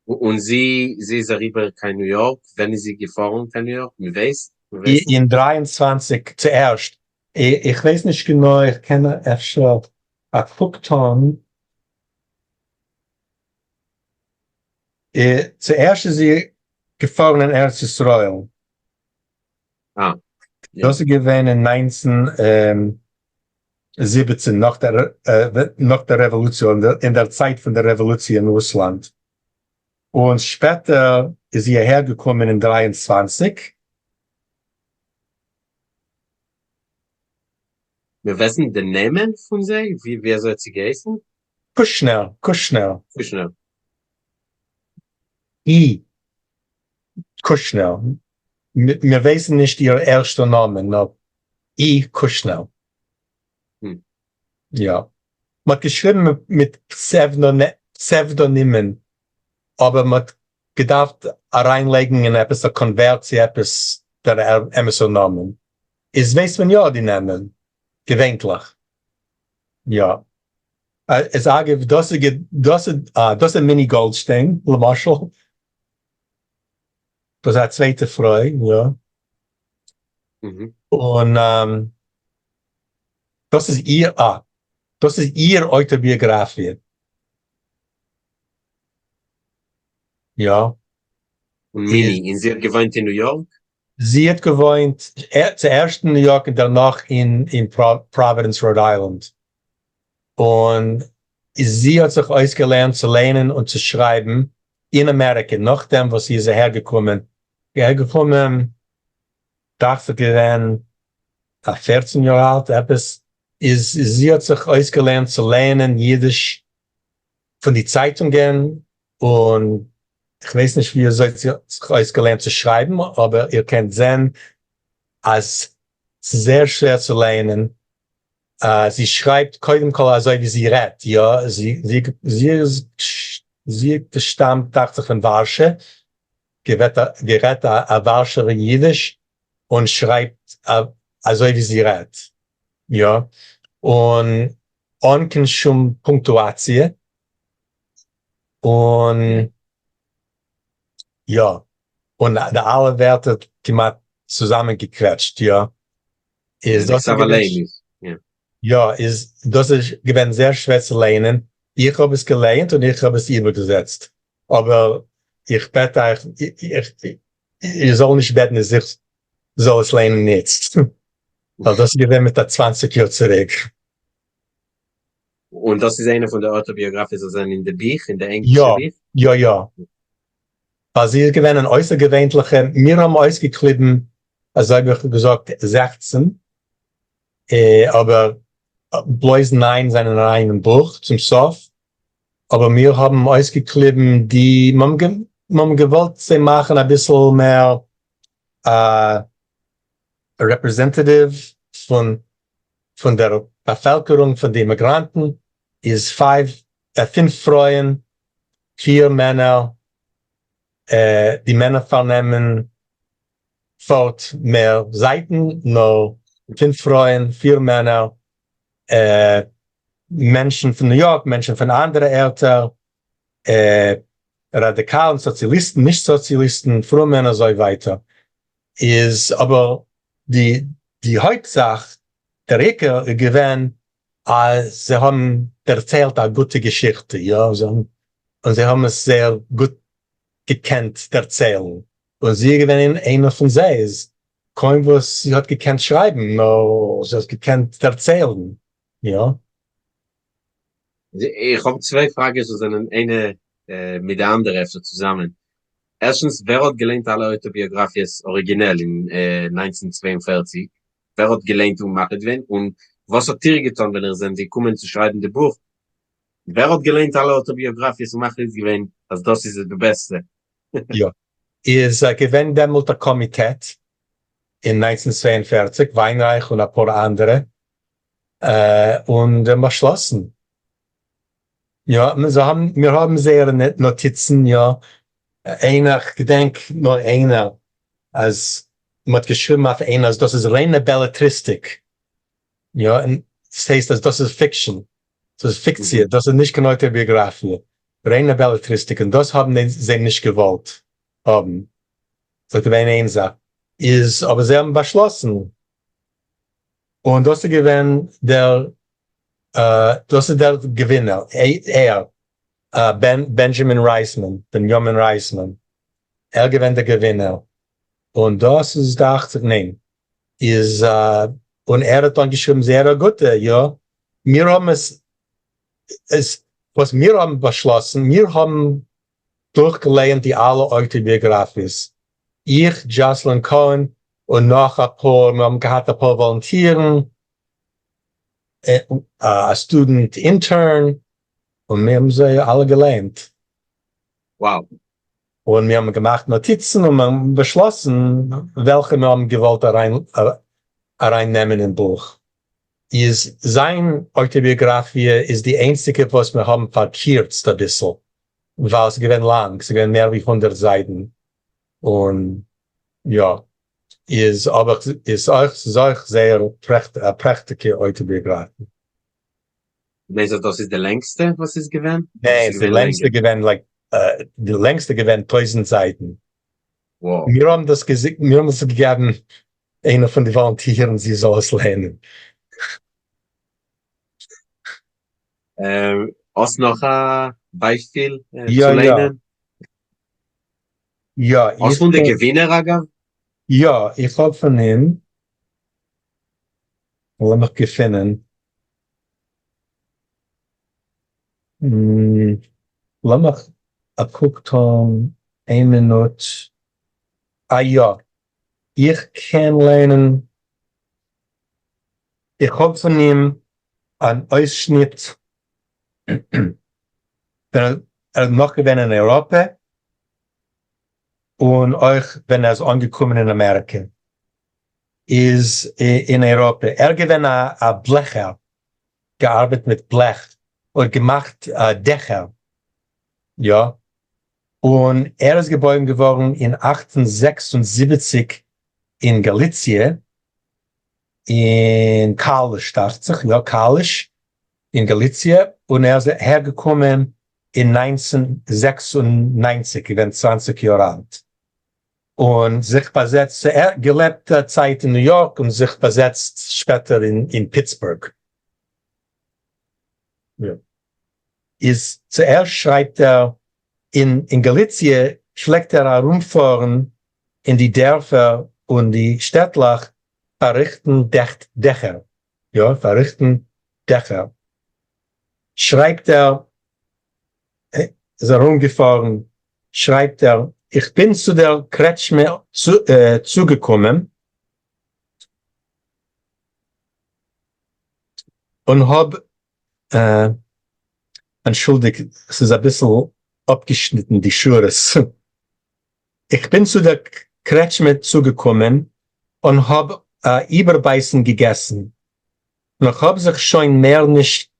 [SPEAKER 2] און זי זי איז אריבער קיין ניו יארק, ווען איז זי געפארן קיין ניו יארק? מען ווייסט?
[SPEAKER 3] אין 23 צוערשט, איך ווייס נישט גענוי, איך קען אפשר א קוק טאן. צוערשט איז זי געפארן אין ארץ ישראל. דאס איז געווען אין 1917 נאך דער נאך דער רעוואלוציע, אין דער צייט פון דער רעוואלוציע אין רוסלאנד. און שפעטער איז זי אהער געקומען אין 23.
[SPEAKER 2] מיר ווייסן די נעמען פון זיי? ווי אזוי האט זי געהייסן?
[SPEAKER 3] קושנער, קושנער.
[SPEAKER 2] קושנער.
[SPEAKER 3] אי. קושנער. מיר ווייסן נישט איר ערשטער נאמען, נאר אי. קושנער. יא. מ'האט געשריבן מיט פסעוודאנימען, אבער מ'האט געדארפט אריינלייגן אין עפעס א קאנווערט צו עפעס דער אמת'ער נאמען. איז ווייסט מען יא די נעמען, געווענטליך. יא. איז אגב, דאס איז דאס איז דאס איז מיני גאלדשטיין, למשל. דאס איז א צווייטע פרוי, יא. און דאס איז איר, אה, דאס איז איר אויטאביאגראפיע. יא.
[SPEAKER 2] און מיני, און זי האט געוואוינט אין ניו יארק?
[SPEAKER 3] זי האט געוואוינט צוערשט אין ניו יארק און דערנאך אין פראווידענס ראוד איילענד, און זי האט זיך אויסגעלערנט צו לייענען און צו שרייבן אין אמעריקע נאכדעם וואס זי איז אהער געקומען, אהער געקומען דאכט זיך געווען א 14 יאר אלט עפעס, איז זי האט זיך אויסגעלערנט צו לייענען אידיש פון די צייטונגען, און כ'ווייס נישט ווי אזוי זי האט זיך אויסגעלערנט צו שרייבן, אבער איר קענט זען אז ס'איז זייער שווער צו לייענען. זי שרייבט קודם כל אזוי ווי זי רעדט, יא, זי איז, זי האט געשטאמט דאכט זיך פון ווארשע, גערעדט א ווארשעווער אידיש, און שרייבט אזוי ווי זי רעדט, יא, און אן קיין שום פונקטואציע, און יא, און די אלע ווערטער כמעט צוזאמען געקוועטשט, יא, איז דאס געווען, יא, איז דאס איז געווען זייער שווער צו לייענען, איך האב עס געלייענט און איך האב עס איבערגעזעצט, אבער איך בעט אייך, איר זאלט נישט בעטן אז איך זאל עס לייענען איצט, ווייל דאס איז געווען מיט א 20 יאר צוריק.
[SPEAKER 2] און דאס איז איינע פון די אויטאביאגראפיעס וואס זענען אין די בוך, אין די ענגלישע בוך?
[SPEAKER 3] יא, יא, יא. ווייל זי איז געווען אן אויסערגעווענליכע, מיר האבן אויסגעקליבן, אזוי האב איך געזאגט, 16, אבער בלויז 9 זענען אריין אין בוך צום סוף, אבער מיר האבן אויסגעקליבן די, מיר האבן געוואלט זיי מאכן אביסל מער representative פון פון דער באפעלקערונג פון די אימיגראנטן איז 5 פרויען, 4 מענער, די מענער פארנעמען פארט מער זייטן, נאר 5 פרויען, 4 מענער, מענטשן פון ניו יארק, מענטשן פון אנדערע ערטער, ראדיקאלן, סאציאליסטן, נישט סאציאליסטן, פרומע און אזוי ווייטער. איז אבער די די הויפט זאך, דער עיקר איז געווען אז זיי האבן דערציילט א גוטע געשיכטע, יא, זיי האבן, און זיי האבן עס זייער גוט געקענט דערציילן, און זי איז געווען איינער פון זיי, איז קוים וואס זי האט געקענט שרייבן, נאר זי האט געקענט דערציילן, יא.
[SPEAKER 2] איך האב צוויי פראגעס וואס זענען איינע מיט די אנדערע אפשר צוזאמען. ערשטנס, ווער האט געליינט אלע אויטאביאגראפיעס אריגינעל אין 1942? ווער האט געליינט און מחליט געווען? און וואס האט איר געטון ווען איר זענט געקומען צו שרייבן די בוך? ווער האט געליינט אלע אויטאביאגראפיעס און מחליט געווען אז דאס איז די בעסטע?
[SPEAKER 3] יא. איז געווען דעמאלט א קאמיטעט אין 1942, וויינרייך און אפאר אנדערע, און זיי האבן באשלאסן. יא, זיי האבן, מיר האבן זייערע נאטיצן, יא, איינער, כ'געדענק נאר איינער, אז מ'האט געשריבן אויף איינער אז דאס איז ריינע בעלעטריסטיק, יא, און דאס הייסט אז דאס איז fiction, דאס איז פיקציע, דאס איז נישט קיין אויטאביאגראפיע, ריינע בעלעטריסטיק, און דאס האבן זיי נישט געוואלט האבן. ס'איז געווען איין זאך, איז אבער זיי האבן באשלאסן, און דאס איז געווען דער, דאס איז דער געווינער, ער, בענדזשאמין רייסמאן, בנימין רייסמאן, ער געווען דער געווינער, און דאס איז דאכט זיך, ניין, איז, און ער האט אנגעשריבן זייער א גוטע, יא, מיר האבן עס, עס, וואס מיר האבן באשלאסן, מיר האבן דורכגעלייענט די אלע אויטאביאגראפיעס, איך, דזשאסלין קאהן, און נאך אפאר, מיר האבן געהאט אפאר וואלונטירן, א student intern, און מיר האבן זיי אלע געלייענט.
[SPEAKER 2] Wow.
[SPEAKER 3] און מיר האבן געמאכט נאטיצן און מיר האבן באשלאסן וועלכע מיר האבן געוואלט אריין נעמען אין בוך. איז זיין אויטאביאגראפיע איז די איינציגע וואס מיר האבן פארקירצט אביסל, ווייל ס'איז געווען לאנג, ס'איז געווען מער ווי 100 זייטן, און יא, איז אבער איז אויך, ס'איז אויך זייער א פרעכטיגע אויטאביאגראפיע.
[SPEAKER 2] מיינסט אז דאס איז די לענגסטע וואס איז געווען?
[SPEAKER 3] ניין, די לענגסטע געווען like, די לענגסטע געווען 1000 זייטן. מיר האבן דאס מיר האבן דאס געגעבן איינער פון די וואלונטירן זי זאל עס לערנען.
[SPEAKER 2] האסט נאך א ביישפיל צו ליינען?
[SPEAKER 3] יא,
[SPEAKER 2] האסט
[SPEAKER 3] איך
[SPEAKER 2] פון די געווינער אגב?
[SPEAKER 3] יא, איך האב פון אים, לאמיך געפינען. לאמיך א קוק טון איין מינוט. אה יא, איך קען לערנען, איך האב פון אים אן אויסשניט ווען ער איז נאך געווען אין אייראפע, און אויך ווען ער איז אנגעקומען אין אמעריקע. איז אין אייראפע ער געווען א בלעכער, געארבעט מיט בלעך און געמאכט דעכער, יא, און ער איז געבוירן געווארן אין 1876 אין גאליציע, אין קאליש דאכט זיך, יא קאליש אין גאליציע, און ער איז אהער געקומען אין 1996, געווען 20 יאר אלט. און זיך באזעצט, געלעבט א צייט אין ניו יארק און זיך באזעצט שפעטער אין פיטסבורג. איז צוערשט שרייבט ער, אין גאליציע פלעגט ער ארומפארן אין די דערפער און די שטעטלעך פארריכטן דעכער, יא פארריכטן דעכער, שרייבט ער, איז ארומגעפארן, שרייבט ער, איך בין צו דער קרעטשמע צוגעקומען און האב, אנטשולדיגט ס'איז אביסל אפגעשניטן די שורות, איך בין צו דער קרעטשמע צוגעקומען און האב איבערבייסן געגעסן, און כ'האב זיך שוין מער נישט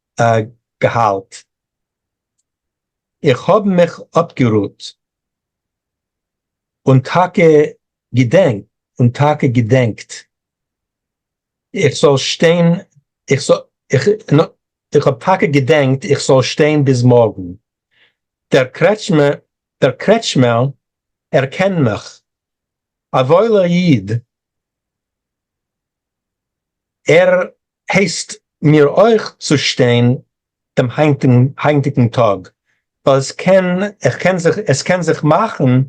[SPEAKER 3] געהאלט. איך האב מיך אפגערוהט און טאקע געדענקט און טאקע געדענקט איך זאל שטיין איך זאל איך איך האב טאקע געדענקט איך זאל שטיין ביז מארגן. דער קרעטשמע דער קרעטשמער ער קען מיך. א וואוילער איד. ער הייסט מיר אויך צו שטיין דעם היינטיגן טאג, ווייל עס קען איך קען זיך עס קען זיך מאכן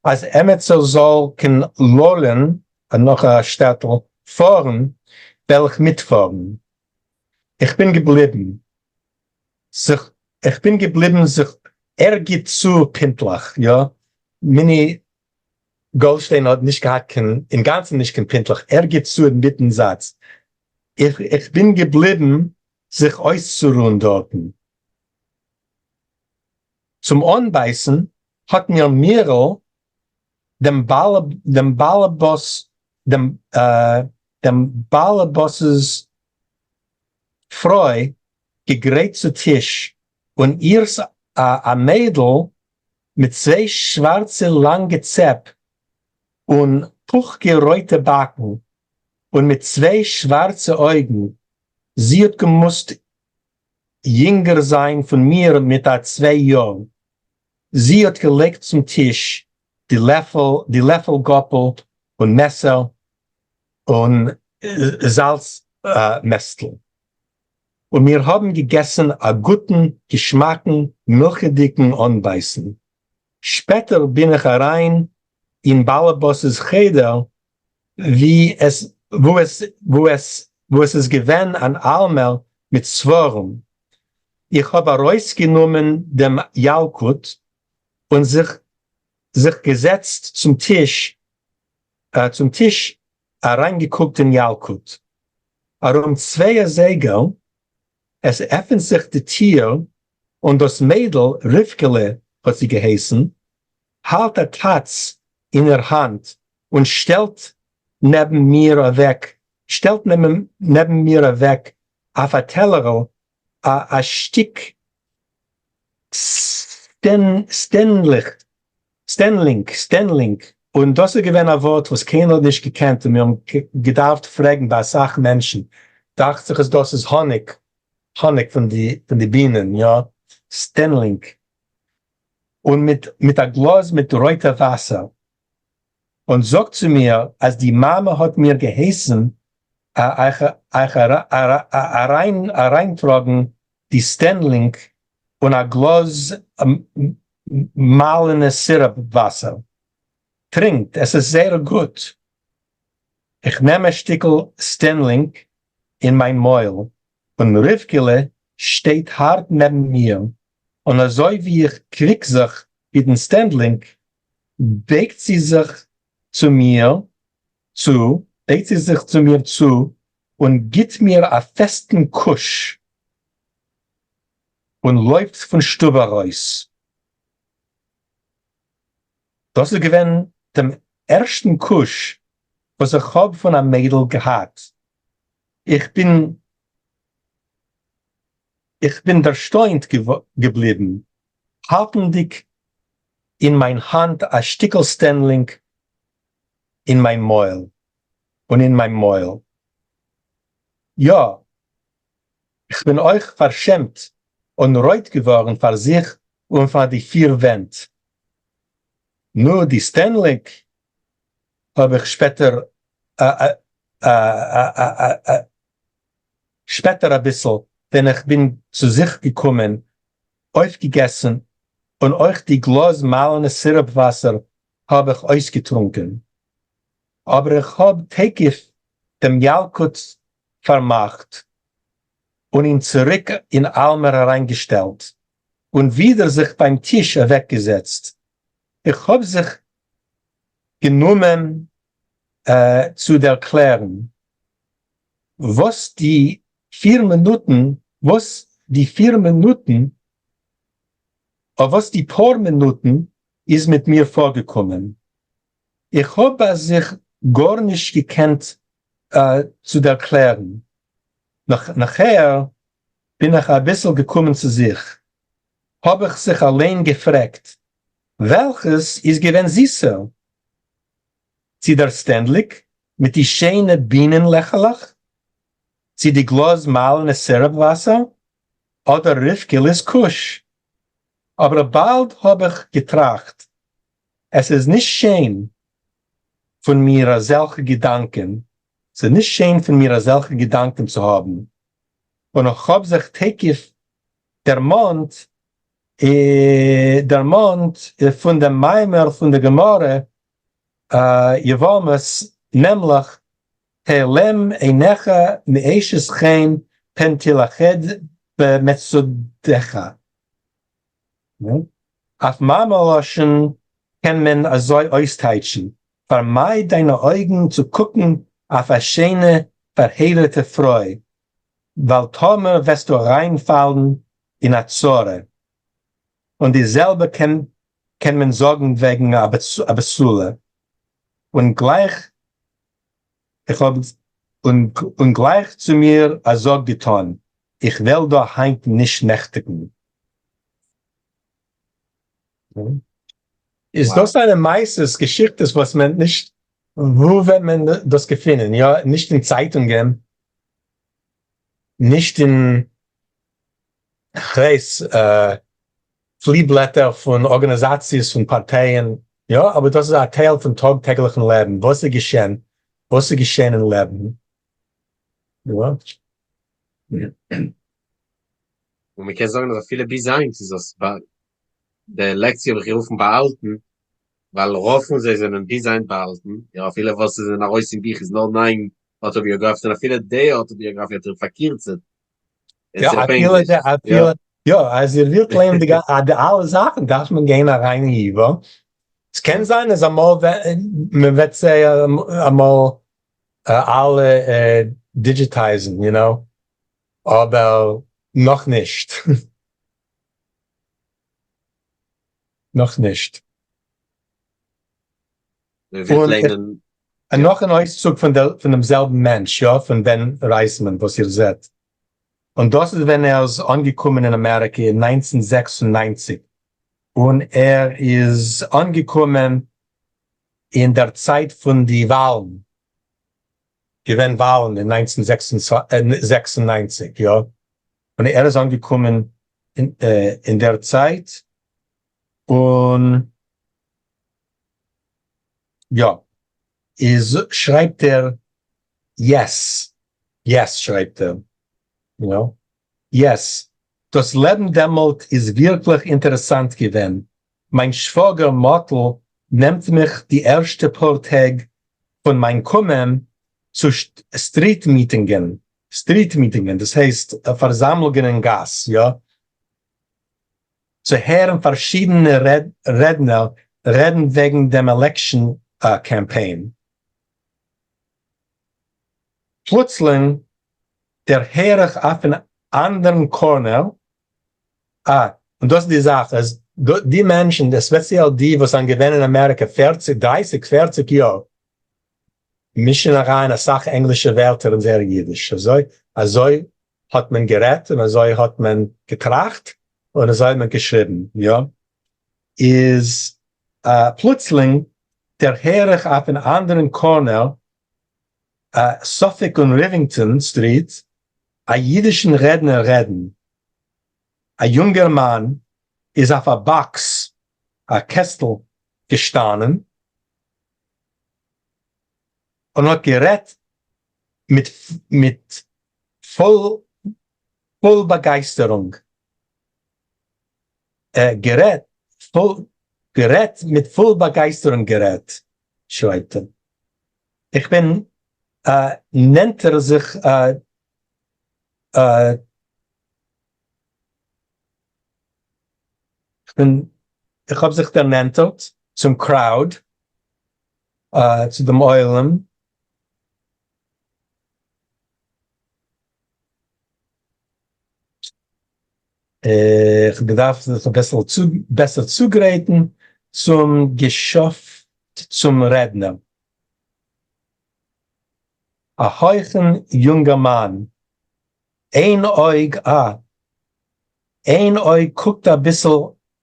[SPEAKER 3] אז עמיצער זאל קיין לאלין, נאך א שטעטל, פארן, וועל איך מיטפארן. איך בין געבליבן זיך איך בין געבליבן זיך ער גיט צו פינטלעך, יא, מיני גאלדשטיין האט נישט געהאט קיין, אינגאנצן נישט קיין פינטלעך, ער גיט צו אינמיטן זאץ, איך איך בין געבליבן זיך אויסצורוען דארטן. צום אנבייסן האט מיר מירל דעם בעל דעם באלעבאס דעם דעם באלעבאס'ס פרוי געגרייט צו טיש, און איר'ס א א מיידל מיט צוויי שווארצע לאנגע צעפ און פוכקע רויטע באקן און מיט צוויי שווארצע אויגן, זי האט געמוזט יונגער זיין פון מיר מיט א צוויי יאר, זי האט געלייגט צום טיש די לעפל, די לעפל גאפל און מעסער און זאלץ מעסטל. און מיר האבן געגעסן א גוטן געשמאקן מילכעדיגן אנבייסן. שפעטער בין איך אריין אין באלעבאס'ס חדר ווי עס וואו עס וואו עס וואו עס איז געווען אן אלמער מיט ספרים. איך האב ארויסגענומען דעם ילקוט און זיך זיך געזעצט צום טיש צום טיש אריינגעקוקט אין ילקוט. ארום צוויי אזייגער, עס עפענט זיך די טיר און דאס מיידל, רבקה'לע האט זי געהייסן, האלט א טאץ אין איר האנט און שטעלט נעבן מיר אוועק שטעלט נעבן מיר אוועק אויף א טעלערל א א שטיק סטענליכט סטענלינק, סטענלינק, און דאס איז געווען א ווארט וואס קיינער האט נישט געקענט און מיר האבן געדארפט פרעגן ביי אסאך מענטשן, דאכט זיך אז דאס איז האניג, האניג פון די פון די בינען, יא, סטענלינק, און מיט מיט א גלאז מיט רויטע וואסער, און זאגט צו מיר אז די מאמע האט מיר געהייסן אייך אייך אריין אריינטראגן די סטענלינק און א גלאז מאלענע סיראפ וואסער. טרינקט, עס איז זייער גוט. איך נעם א שטיקל סטענלינק אין מיין מויל, און רבקה'לע שטייט הארט נעבן מיר, און אזוי ווי איך קוויק זיך מיטן סטענדלינק, בייגט זי זיך צו מיר צו, בייגט זי זיך צו מיר צו און גיט מיר א פעסטן קוש, און לויפט פון שטוב ארויס. דאס איז געווען דעם ערשטן קוש וואס איך האב פון א מיידל געהאט. איך בין איך בין דערשטוינט געבליבן, האלטנדיג אין מיין האנט א שטיקל סטענלינק אין מיין מויל און אין מיין מויל. יא, איך בין אויך פארשעמט און רויט געווארן פאר זיך און פאר די פיר ווענט. נו, די סטענלינק האב איך שפעטער שפעטער אביסל ווען איך בין צו זיך געקומען אויפגעגעסן און אויך די גלאז מעלענע סירופ וואסער האב איך אויסגעטרונקען. אבער איך האב תיכף דעם ילקוט פארמאכט און אים צוריק אין אלמער אריינגעשטעלט און ווידער זיך ביים טיש אוועקגעזעצט. איך האב זיך גענומען צו דערקלערן וואס די פיר מינוטן, וואס די פיר מינוטן, אויף וואס די פאר מינוטן איז מיט מיר פארגעקומען. איך האב ביי זיך גארנישט געקענט צו דערקלערן. נאכהער בין איך אביסל געקומען צו זיך, האב איך זיך אליין געפרעגט, וועלכעס איז געווען זיסער, צי דער סטענדליק מיט די שיינע בינען-לעכעלעך, צי די גלאז מעלענע סירופ וואסער, אדער רבקה'לעס קוש? אבער באלד האב איך געטראכט, עס איז נישט שיין פון מיר אזעלכע געדאנקען, ס'איז נישט שיין פון מיר אזעלכע געדאנקען צו האבן, און איך האב זיך תיכף דערמאנט דערמאנט פון דעם מאמר פון די גמרא יבמות, נעמליך, העלם עיניך מאשת חן פן תלכד במצודתך. אויף מאמע לשון קען מען אזוי אויסטייטשן, פארמייד דיינע אויגן צו קוקן אויף א שיינע פארהייראטע פרוי, ווייל טאמער וועסטו אריינפאלן אין א צרה. און די זעלבע קען קען מען זאגן וועגן א בתולה. און גלייך איך האב און גלייך צו מיר א זאג געטאן, איך וועל דא היינט נישט נעכטיגן. איז דאס זענען מעשות, געשיכטעס וואס מען נישט, וואו וועט מען דאס געפינען? יא, נישט אין צייטונגען, נישט אין כ'ווייס, פלי-בלעטער פון ארגאניזאציעס פון פארטייען, יא, אבער דאס איז א טייל פון טאג טעגליכן לעבן, וואס איז געשען, וואס איז געשען אין לעבן, יא.
[SPEAKER 2] און מען קען זאגן אז אפילו ביז היינט איז דאס די לעקציע האב איך גערופן באהאלטן, ווייל רוב פון זיי זענען ביז היינט באהאלטן, יא אפילו וואס עס זענען ארויס אין בוך איז נאר ניין אויטאביאגראפיעס און אפילו די אויטאביאגראפיע האט איר פארקירצט
[SPEAKER 3] יא, אפילו די, אפילו, יא, אז איר ווילט לערנען די די אלע זאכן דארף מען גיין אריין אין ייווא, עס קען זיין אז אמאל מען וועט זיי אמאל אלע דידזשיטייזן, you know, אבער נאכנישט. נאכנישט. און נאך אן אויסצוג פון דעם זעלבן מענטש, יא, פון בען רייסמאן וואס איר זעט. און דאס איז ווען ער איז אנגעקומען אין אמעריקע אין 1996, און ער איז אנגעקומען אין דער צייט פון די וואלן, געווען וואלן אין 1996, יא, און ער איז אנגעקומען אין דער צייט, און יא, איז שרייבט ער yes, yes שרייבט ער, יא, yes, דאס לעבן דעמאלט איז ווירקליך אינטערעסאנט געווען, מיין שוואגער מאטל נעמט מיך די ערשטע פאר טעג פון מיין קומען צו street מיטינגען, street מיטינגען, דאס הייסט פארזאמלונגען אין גאס, יא, צו הערן פארשידענע רעדנער רעדן וועגן דעם election קאמפיין. פלוצלינג דערהער איך אויפן אנדערן corner, אה, און דאס איז די זאך, אז די מענטשן, ספעציעל די וואס זענען געווען אין אמעריקע פערציג, דרייסיג, פערציג יאר, מישן אריין אסאך ענגלישע ווערטער אין זייער אידיש, אזוי אזוי האט מען גערעדט און אזוי האט מען געטראכט און אזוי האט מען געשריבן, יא, איז פלוצלינג דערהער איך אויפן אנדערן corner סאפאלק און ריווינגטאן street א אידישן רעדנער רעדן, א יונגערמאן איז אויף א box, א קעסטל, געשטאנען און האט גערעדט מיט מיט פול פול באגייסטערונג, גערעדט פול גערעדט מיט פול באגייסטערונג גערעדט, שרייבט ער. איך בין נענטער זיך איך בין איך האב זיך דערנענטערט צום crowd, צו דעם עולם, איך האב געדארפט זיך אביסל בעסער צוגרייטן צום געשעפט צום רעדנער. א הויכן יונגערמאן, איין אויג א איין אויג קוקט אביסל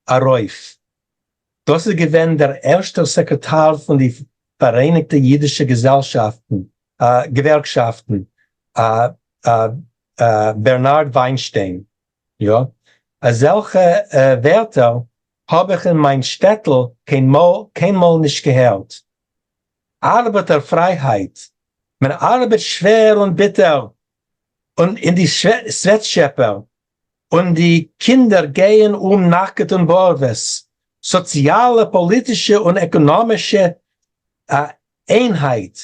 [SPEAKER 3] ארויף. דאס איז געווען דער ערשטער סעקרעטאר פון די פאראייניגטע אידישע געזעלשאפטן, געווערקשאפטן, בערנארד וויינשטיין. יא, אזעלכע ווערטער האב איך אין מיין שטעטל קיינמאל נישט געהערט. ארבעטער פרייהייט, מען ארבעט שווער און ביטער און אין די sweatshop ער, און די קינדער גייען אום נאקעט און בארוועס, סאציאלע פאליטישע און עקאנאמישע איינהייט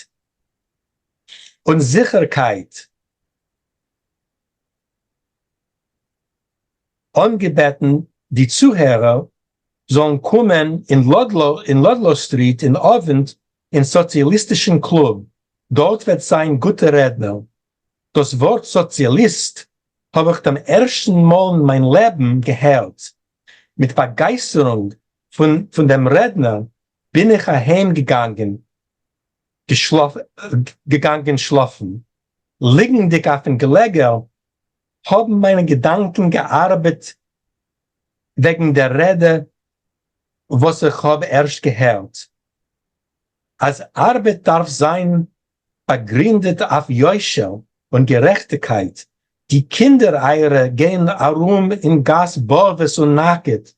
[SPEAKER 3] און זיכערקייט. אנגעבעטן די צוהערער זאלן קומען אין לאדלאו street אין אווענט אין סאציאליסטישן קלוב, דארט וועט זיין גוטע רעדנער. דאס ווארט סאציאליסט האב איך דעם ערשטן מאל אין מיין לעבן געהערט. מיט באגייסטערונג פון דעם רעדנער בין איך אהיים געגאנגען געגאנגען שלאפן. ליגנדיג אויפן געלעגער האבן מיינע געדאנקען געארבעט וועגן דער רעדע וואס איך האב ערשט געהערט, אז ארבעט דארף זיין באגרינדעט אויף יושר און גערעכטיגקייט, די קינדער אייערע גייען ארום אין גאס בארוועס און נאקעט,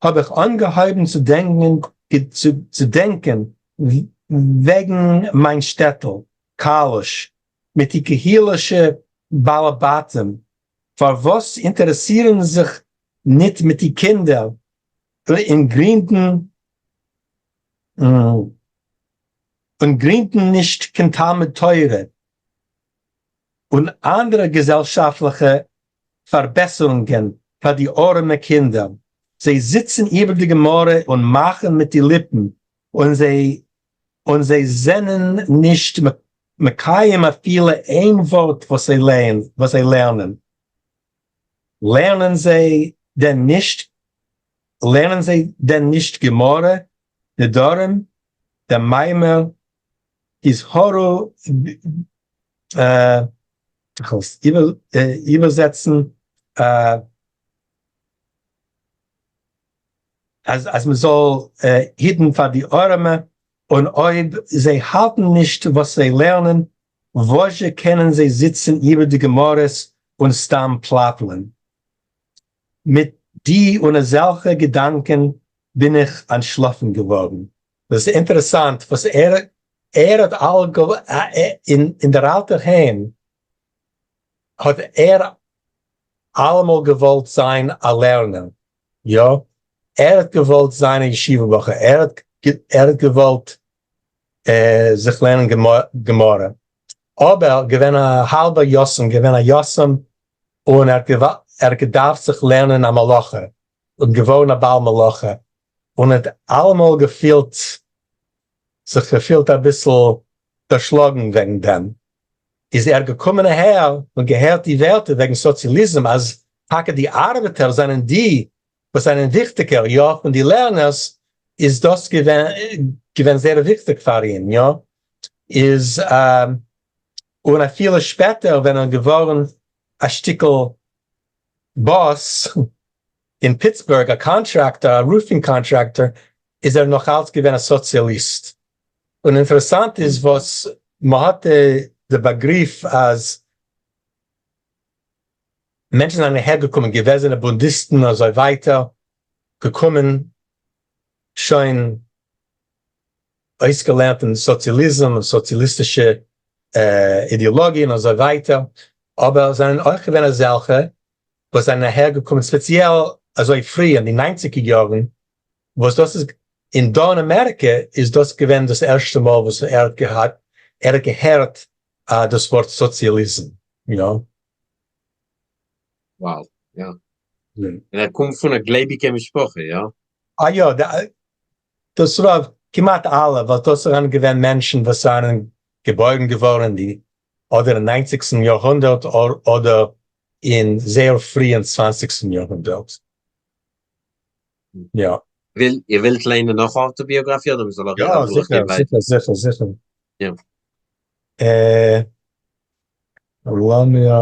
[SPEAKER 3] האב איך אנגעהויבן צו דענקען וועגן מיין שטעטל, קאלוש, מיט די קהילה'שע בעלי בתים, פארוואס אינטערעסירן זיך ניט מיט די קינדער און גרינדן און גרינדן נישט קיין תלמוד תורה און אנדערע געזעלשאפטליכע פארבעסערונגען פאר די ארעמע קינדער, זיי זיצן איבער די גמרא און מאכן מיט די ליפן און זיי און זיי זענען נישט מקיים אפילו איין ווארט וואס זיי לערנען, לערנען זיי דען נישט לערנען זיי דען נישט גמרא, נדרים, דעם מאמר, הזהרו, איך וועל עס איבערזעצן, אז אז מען זאל היטן פאר די ארעמע, און אויב זיי האלטן נישט וואס זיי לערנען, וואזשע קענען זיי זיצן איבער די גמרות און סתם פלאפלען? מיט די און אזעלכע געדאנקען בין איך אנטשלאפן געווארן. דאס איז אינטערעסאנט וואס ער ער האט אין דער אלטער היים האט ער אלעמאל געוואלט זיין א לערנער, יא, ער האט געוואלט זיין א ישיבה בחור, ער האט. ער האט געוואלט זיך לערנען גמרא, אבער געווען א האלבער יתום, געווען א יתום און ער האט געדארפט זיך לערנען א מלאכה, און געווארן א בעל מלאכה, און האט אלעמאל געפילט זיך געפילט אביסל דערשלאגן וועגן דעם, איז ער געקומען אהער און געהערט די ווערטער וועגן סאציאליזם אז טאקע די ארבעטער זענען די וואס זענען וויכטיגער יא פון די לערנערס, איז דאס געווען זייער וויכטיג פאר אים יא, איז און אפילו שפעטער ווען ער איז געווארן א שטיקל boss אין פיטסבורג, א contractor, א roofing contractor, איז ער נאך אלץ געווען א סאציאליסט. און אינטערעסאנט איז וואס מ'האט די באגריף אז מענטשן זענען אהערגעקומען, געוועזענע בונדיסטן און אזוי ווייטער, געקומען שוין אויסגעלערנט אין סאציאליזם און סאציאליסטישע אידעאלאגיע און אזוי ווייטער, אבער עס זענען אויך געווען אזעלכע וואס זענען אהערגעקומען ספעציעל אזוי פרי אין די ניינציגער יארן, וואס דאס איז, און דא אין אמעריקע איז דאס געווען דאס ערשטע מאל וואס ער האט געהאט, ער האט געהערט דאס ווארט סאציאליזם, יא.
[SPEAKER 2] Wow, יא. און ער קומט פון א גלייביגע משפחה, יא?
[SPEAKER 3] אה יא, דאס רוב, כמעט אלע, ווייל דאס זענען געווען מענטשן וואס זענען געבוירן געווארן אין די אדער אין ניינציגסטן יארהונדערט אדער אין זייער פרי אין צוואנציגסטן יארהונדערט. יא.
[SPEAKER 2] וויל, איר ווילט ליינען נאך אויטאביאגראפיע אדער מ'זאל
[SPEAKER 3] יא, זיכער, זיכער, זיכער, זיכער.
[SPEAKER 2] יא.
[SPEAKER 3] לאמיר,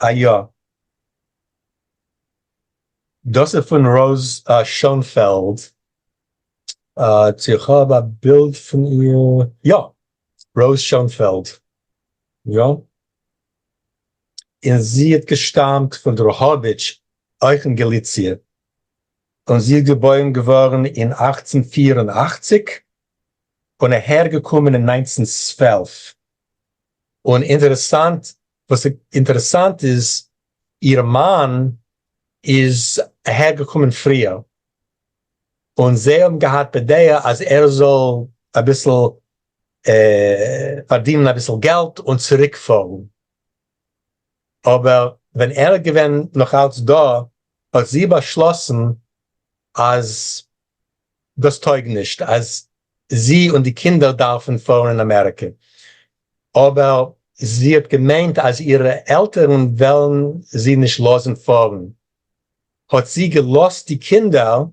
[SPEAKER 3] אה יא. דאס איז פון ראוז שאנפעלד, צו איך האב א בילד פון איר, יא, ראוז שאנפעלד, יא, און זי האט געשטאמט פון דראהאביטש אויך אין גאליציע, און זי איז געבוירן געווארן אין 1884 און אהער געקומען אין 1912, און אינטערעסאנט, וואס אינטערעסאנט איז איר מאן איז אהער געקומען פריער, און זיי האבן געהאט בדעה אז ער זאל אביסל פארדינען אביסל געלט און צוריק פארן, אבער ווען ער איז געווען נאך אלץ דא האט זי באשלאסן אז דאס טויג נישט אז זי און די קינדער דארפן פארן אין אמעריקע, אבער זי האט געמיינט אז אירע עלטערן וועלן זי נישט לאזן פארן, האט זי געלאזט די קינדער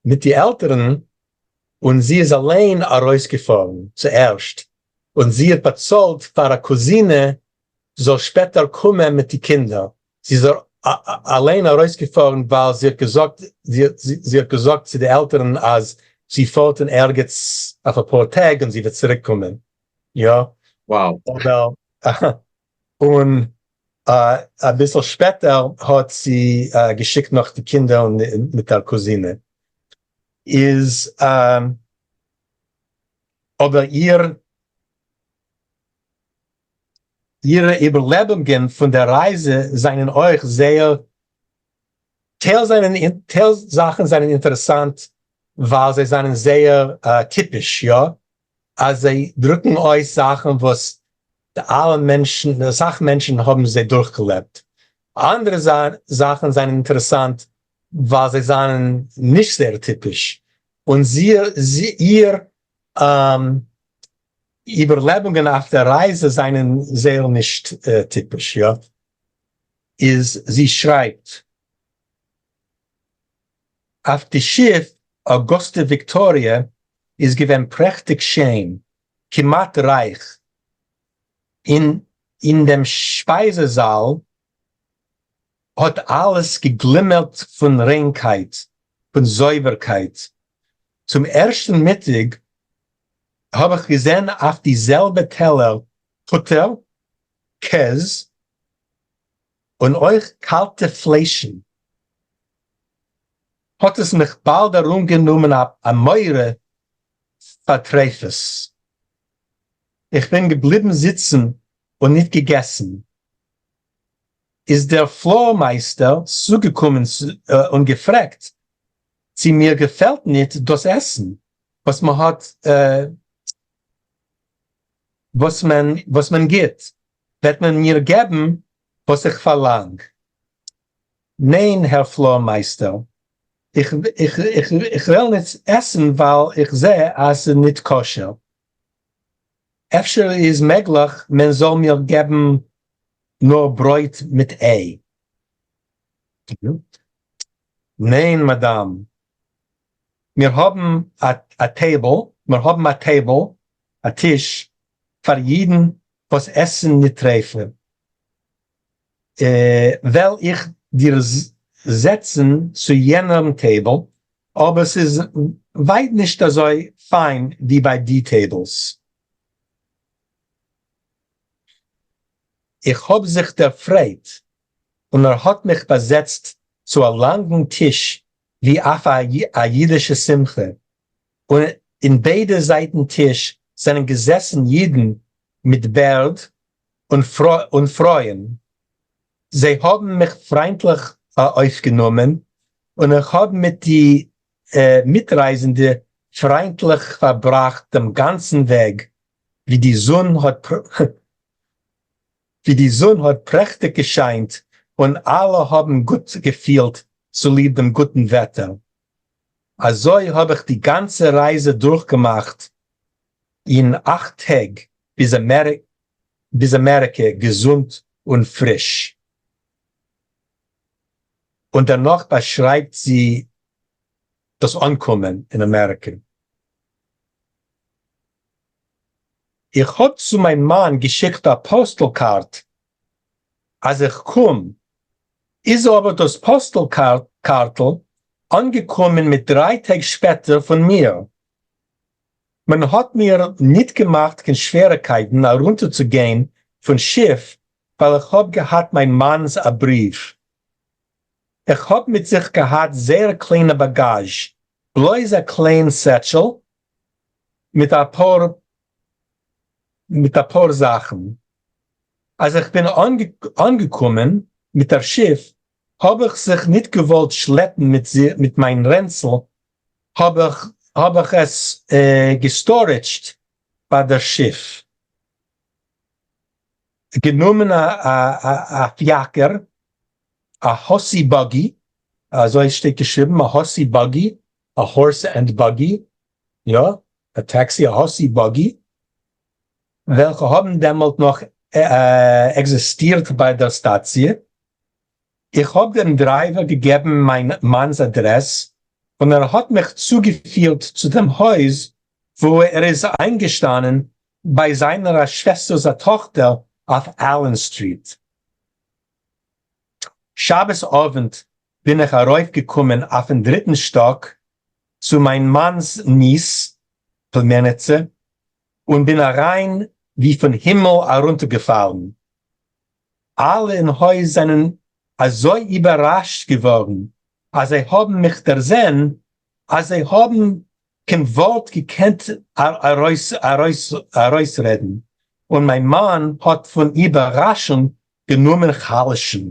[SPEAKER 3] מיט די עלטערן און זי איז אליין ארויסגעפארן צוערשט, און זי האט באצאלט פאר א קוזינע זאל שפעטער קומען מיט די קינדער, זי איז אליין ארויסגעפארן ווייל זי האט געזאגט, זי האט געזאגט צו די עלטערן אז זי פארט אין ערגעץ אויף אפאר טעג און זי וועט צוריק קומען, יא.
[SPEAKER 2] Wow.
[SPEAKER 3] אבער און אביסל שפעטער האט זי געשיקט נאך די קינדער מיט דער קוזינע, איז אבער איר אירע איבערלעבונגען פון דער רייזע זענען אויך זייער, טייל זענען, טייל זאכן זענען אינטערעסאנט ווייל זיי זענען זייער טיפיש, יא, אז זיי דרוקן אויס זאכן וואס די אלע מענטשן, אסאך מענטשן האבן זיי דורכגעלעבט. אנדערע זאכן זענען אינטערעסאנט ווייל זיי זענען נישט זייער טיפיש, און זי, איר איבערלעבונגען אויף דער רייזע זענען זייער נישט טיפיש, יא. איז זי שרייבט, אויף די שיף אוגוסטע וויקטאריע איז געווען פרעכטיג שיין, כמעט רייך. אין אין דעם שפייזע זאל האט אלעס געגלימערט פון ריינקייט, פון זויבערקייט. צום ערשטן מיטאג האב איך געזען אויף די זעלבע טעלער פוטער, קעז, און אויך קאלטע פליישן. האט עס מיך באלד ארומגענומען א מורא פאר טריפות. איך בין געבליבן זיצן און ניט געגעסן. איז דער פלאר-מייסטער צוגעקומען און געפרעגט. צי מיר געפעלט ניט דאָס עסן, וואָס מע האָט, וואָס מען, וואָס מען גיט, וועט מען מיר געבן, וואָס איך פאַרלאַנג. ניין, הער פלאָרמייסטער, איך, איך, איך, איך וועל ניט עסן, ווייל איך זע, אַז ס'איז ניט כשר. אפשר איז מעגלעך, מען זאָל מיר געבן נאָר ברויט מיט איי. ניין מאדאם, מיר האבן א table, מיר האבן א table, א טיש, פאר אידן וואס עסן ניט טרפה, וועל איך דיר זעצן צו יענעם table, אבער ס'איז ווייט נישט אזוי פיין ווי ביי די tables. איך האב זיך דערפרייט און ער האט מיך באזעצט צו א לאנגן טיש ווי אויף א אידישע שמחה, און אין ביידע זייטן טיש זענען געזעסן אידן מיט בערד און פרויען, זיי האבן מיך פריינטליך אויפגענומען און איך האב מיט די מיטרייזנדע פריינטליך פארבראכט דעם גאנצן וועג ווי די זון האט ווי די זון האט פרעכטיג געשיינט און אלע האבן גוט געפילט צוליב דעם גוטן וועטער. אזוי האב איך די גאנצע רייזע דורכגעמאכט אין אכט טעג ביז אמעריקע געזונט און פריש. און דערנאך באשרייבט זי דאס אנקומען אין אמעריקע. איך האב צו מיין מאן געשיקט א postal card אז איך קום, איז אבער דאס postal קארטל אנגעקומען מיט דריי טעג שפעטער פון מיר. מען האט מיר ניט געמאכט קיין שוועריקייטן ארונטערצוגיין פון שיף ווייל איך האב געהאט מיין מאנ'ס א בריוו. איך האב מיט זיך געהאט זייער קליינע באגאזש, בלויז א קליין satchel מיט א פאר מיט א פאר זאכן. אז איך בין אנגעקומען מיט דער שיף האב איך זיך ניט געוואלט שלעפן מיט מיט מיין רענצל, האב איך האב איך עס געסטארעדזשט ביי דער שיף. גענומען א פיאקער, א האסי buggy, אזוי שטייט געשריבן, א האסי buggy, א horse and buggy, יא, א טעקסי, א האסי buggy, וועלכע האבן דעמאלט נאך עקזיסטירט ביי דער סטאציע. איך האב דעם דרייווער געגעבן מיין מאנ'ס אדרעס, און ער האט מיך צוגעפירט צו דעם הויז וואו ער איז איינגעשטאנען ביי זיינער א שוועסטער'ס א טאכטער אויף אלען סטריט. שבת אוונט בין איך ארויפגעקומען אויפן דריטן שטאק צו מיין מאנ'ס niece, פלומעניצע, און בין אריין ווי פון הימל ארונטערגעפאלן. אלע אין הויז זענען אזוי איבערראשט געווארן אז זיי האבן מיך דערזען, אז זיי האבן קיין ווארט געקענט ארויסרעדן, און מיין מאן האט פון איבערראשונג גענומען חלש'ן.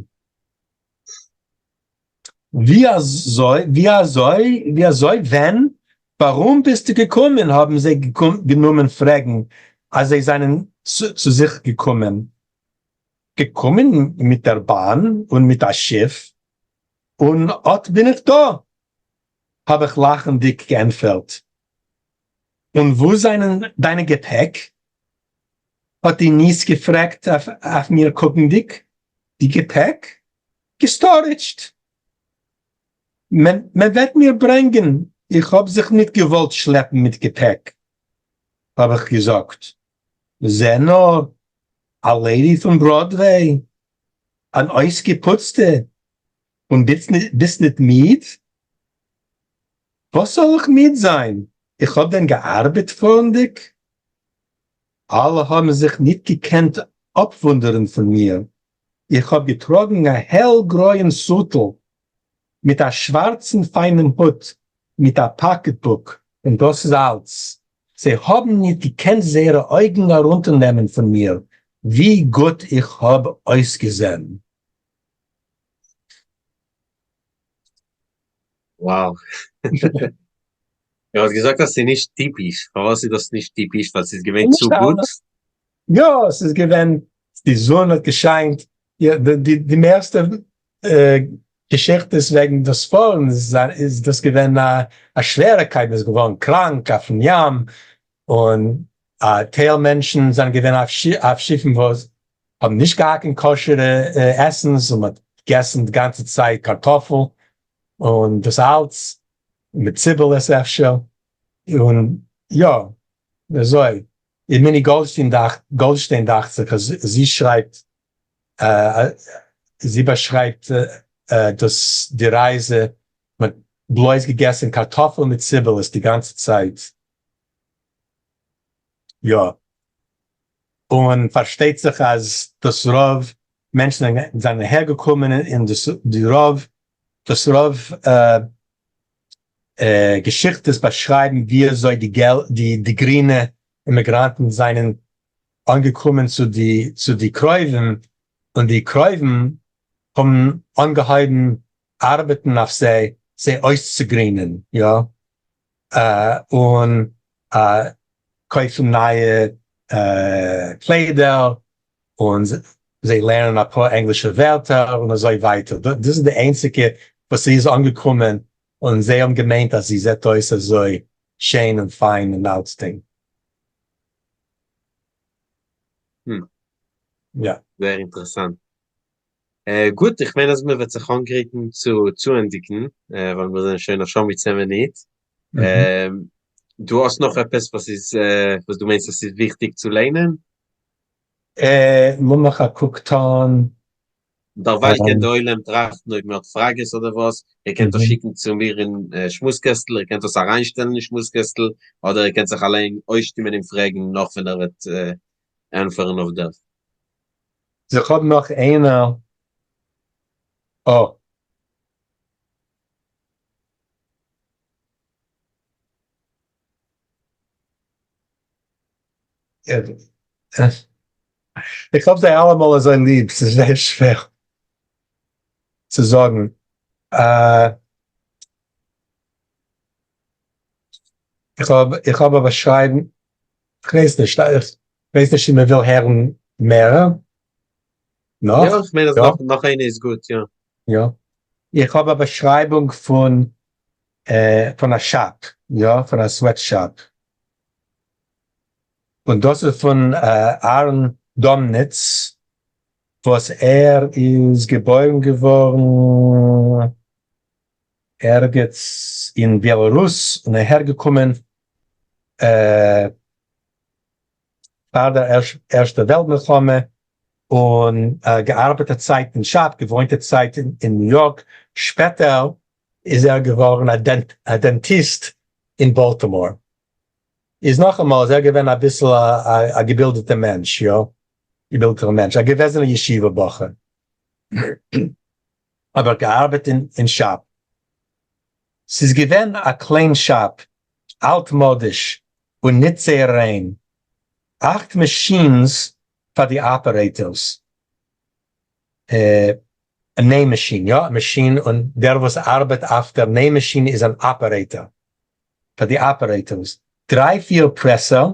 [SPEAKER 3] ווי אזוי, ווי אזוי, ווי אזוי, ווען, ווארום ביסטו געקומען? האבן זיי גענומען פרעגן, אז זיי זענען צו זיך געקומען. געקומען מיט דער באן און מיט א שיף, און אט בין איך דא! האב איך לאכנדיק געענטפערט. און וואו זענען דיינע געפעק? האט די niece געפרעגט אויף מיר קוקנדיק. די געפעק? געסטארעדזשט. מען וועט מיר ברענגען, איך האב זיך ניט געוואלט שלעפן מיט געפעק, האב איך געזאגט. זע נאר, א lady פון בראדוועי, אן אויסגעפוצטע, און ביסט ניט מיד? וואס זאל איך מיד זיין? איך האב דען געארבעט פארנדיק? אלע האבן זיך ניט געקענט אפוואונדערן פון מיר, איך האב געטראגן א העל-גרויען סורטל מיט א שווארצן פיינעם הוט מיט א pocketbook, און דאס איז אלץ. זיי האבן ניט געקענט זייערע אויגן ארונטערנעמען פון מיר, ווי גוט איך האב אויסגעזען.
[SPEAKER 2] Wow. ער האט געזאגט אז ס'איז נישט טיפיש, פארוואס איז דאס נישט טיפיש? ווייל ס'איז געווען צו גוט?
[SPEAKER 3] יא, ס'איז געווען, די זון האט געשיינט, די מערסטע געשיכטעס וועגן דאס פארן איז דאס געווען א שוועריקייט, מ'איז געווארן קראנק אויפן ים, און טייל מענטשן זענען געווען אויף שיפן וואס האבן נישט געהאט קיין כשר'ע עסנס און מ'האט געגעסן די גאנצע צייט קארטאפל און דאס אלץ, מיט ציבעלעס אפשר, און יא, אזוי. און מיני גאלדשטיין גאלדשטיין דאכט זיך אז זי שרייבט זי באשרייבט דאס די רייזע, מ'האט בלויז געגעסן קארטאפל מיט ציבעלעס די גאנצע צייט. יא. און פארשטייט זיך אז דאס רוב מענטשן זענען אהער געקומען און דאס די רוב דאס רוב געשיכטעס באשרייבן ווי אזוי די געל די די גרינע אימיגראנטן זענען אנגעקומען צו די צו די קרובים און די קרובים האבן אנגעהויבן ארבעטן אויף זיי זיי אויסצוגרינען יא און קויפן נייע קליידער און זיי לערנען אפאר ענגלישע ווערטער און אזוי ווייטער, דאס איז די איינציגע וואס זי איז אנגעקומען און זיי האבן געמיינט אז זי זעט אויס אזוי שיין און פיין און אלצדינג. יא.
[SPEAKER 2] זייער אינטערעסאנט. גוט, איך מיין אז מען וועט זיך אנגרייטן צו צוענדיגן, ווייל מיר זענען שוין א שעה מיט צען מינוט. דו האסט נאך עפעס וואס איז וואס דו מיינסט אז ס'איז וויכטיג צו ליינען?
[SPEAKER 3] לאמיך א קוק טאן.
[SPEAKER 2] דערווייל קען די עולם טראכטן אויב מען האט פראגעס אדער וואס, איר קענט דאס שיקן צו מיר אין שמועס קעסטל, איר קענט דאס אריינשטעלן אין שמועס קעסטל, אדער איר קענט זיך אליין אויסשטימען און פרעגן נאך ווען ער וועט ענטפערן אויף דער.
[SPEAKER 3] איך האב נאך איינער. אה. איך האב זיי אלעמאל אזוי ליב, ס'איז זייער שווער צו זאגן. איך האב איך האב א באשרייבן, כ'ווייס נישט, איך ווייס נישט צו מען וויל הערן מערער נאך.
[SPEAKER 2] יא, איך מיין אז נאך איינע איז גוט, יא.
[SPEAKER 3] יא, איך האב א באשרייבונג פון פון א שאפ, יא, פון א sweat shop, און דאס איז פון אהרן דאמניץ, וואס ער איז געבוירן געווארן ערגעץ אין בעלארוס און אהער געקומען פאר דער ערשטער וועלט מלחמה, און געארבעט א צייט אין שאפ, געוואוינט א צייט אין ניו יארק, שפעטער איז ער געווארן א דענטיסט אין באלטימאר. איז נאכאמאל איז ער געווען אביסל א געבילדעטע מענטש, יא, געבילדעטער מענטש, א געוועזענע ישיבה בחור, אבער געארבעט אין שאפ. ס'איז געווען א קליין שאפ, אלטמאדיש און ניט זייער ריין. אכט machines פאר די operators. א ניי מאשין, יא, א מאשין, און דער וואס ארבעט אויף דער ניי מאשין איז אן operator. פאר די operators. דריי פיר פרעסער,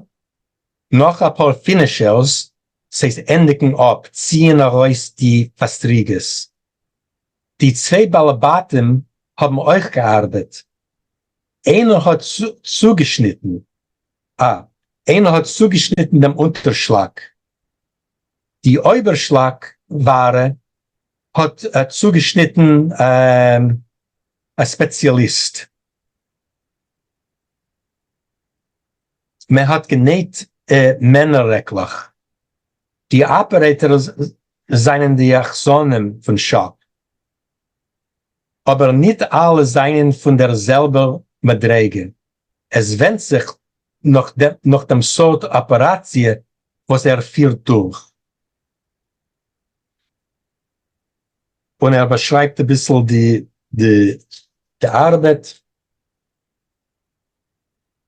[SPEAKER 3] נאך אפאר finishers, ס'הייסט ענדיגן אפ, ציען ארויס די פאסטריגעס. די צוויי בעלי בתים האבן אויך געארבעט. איינער האט צוגעשניטן, אה, איינער האט צוגעשניטן דעם אונטערשלאק. די אויבערשלאק ווארע האט צוגעשניטן א ספעציאליסט. מען האט גענייט מענער רעקלעך. די operators זענען די יחסנים פון שאפ. אבער ניט אלע זענען פון דער זעלבער מדריגה. עס ווענדט זיך נאך דעם סארט אפעראציע וואס ער פירט דורך. און ער באשרייבט אביסל די ארבעט.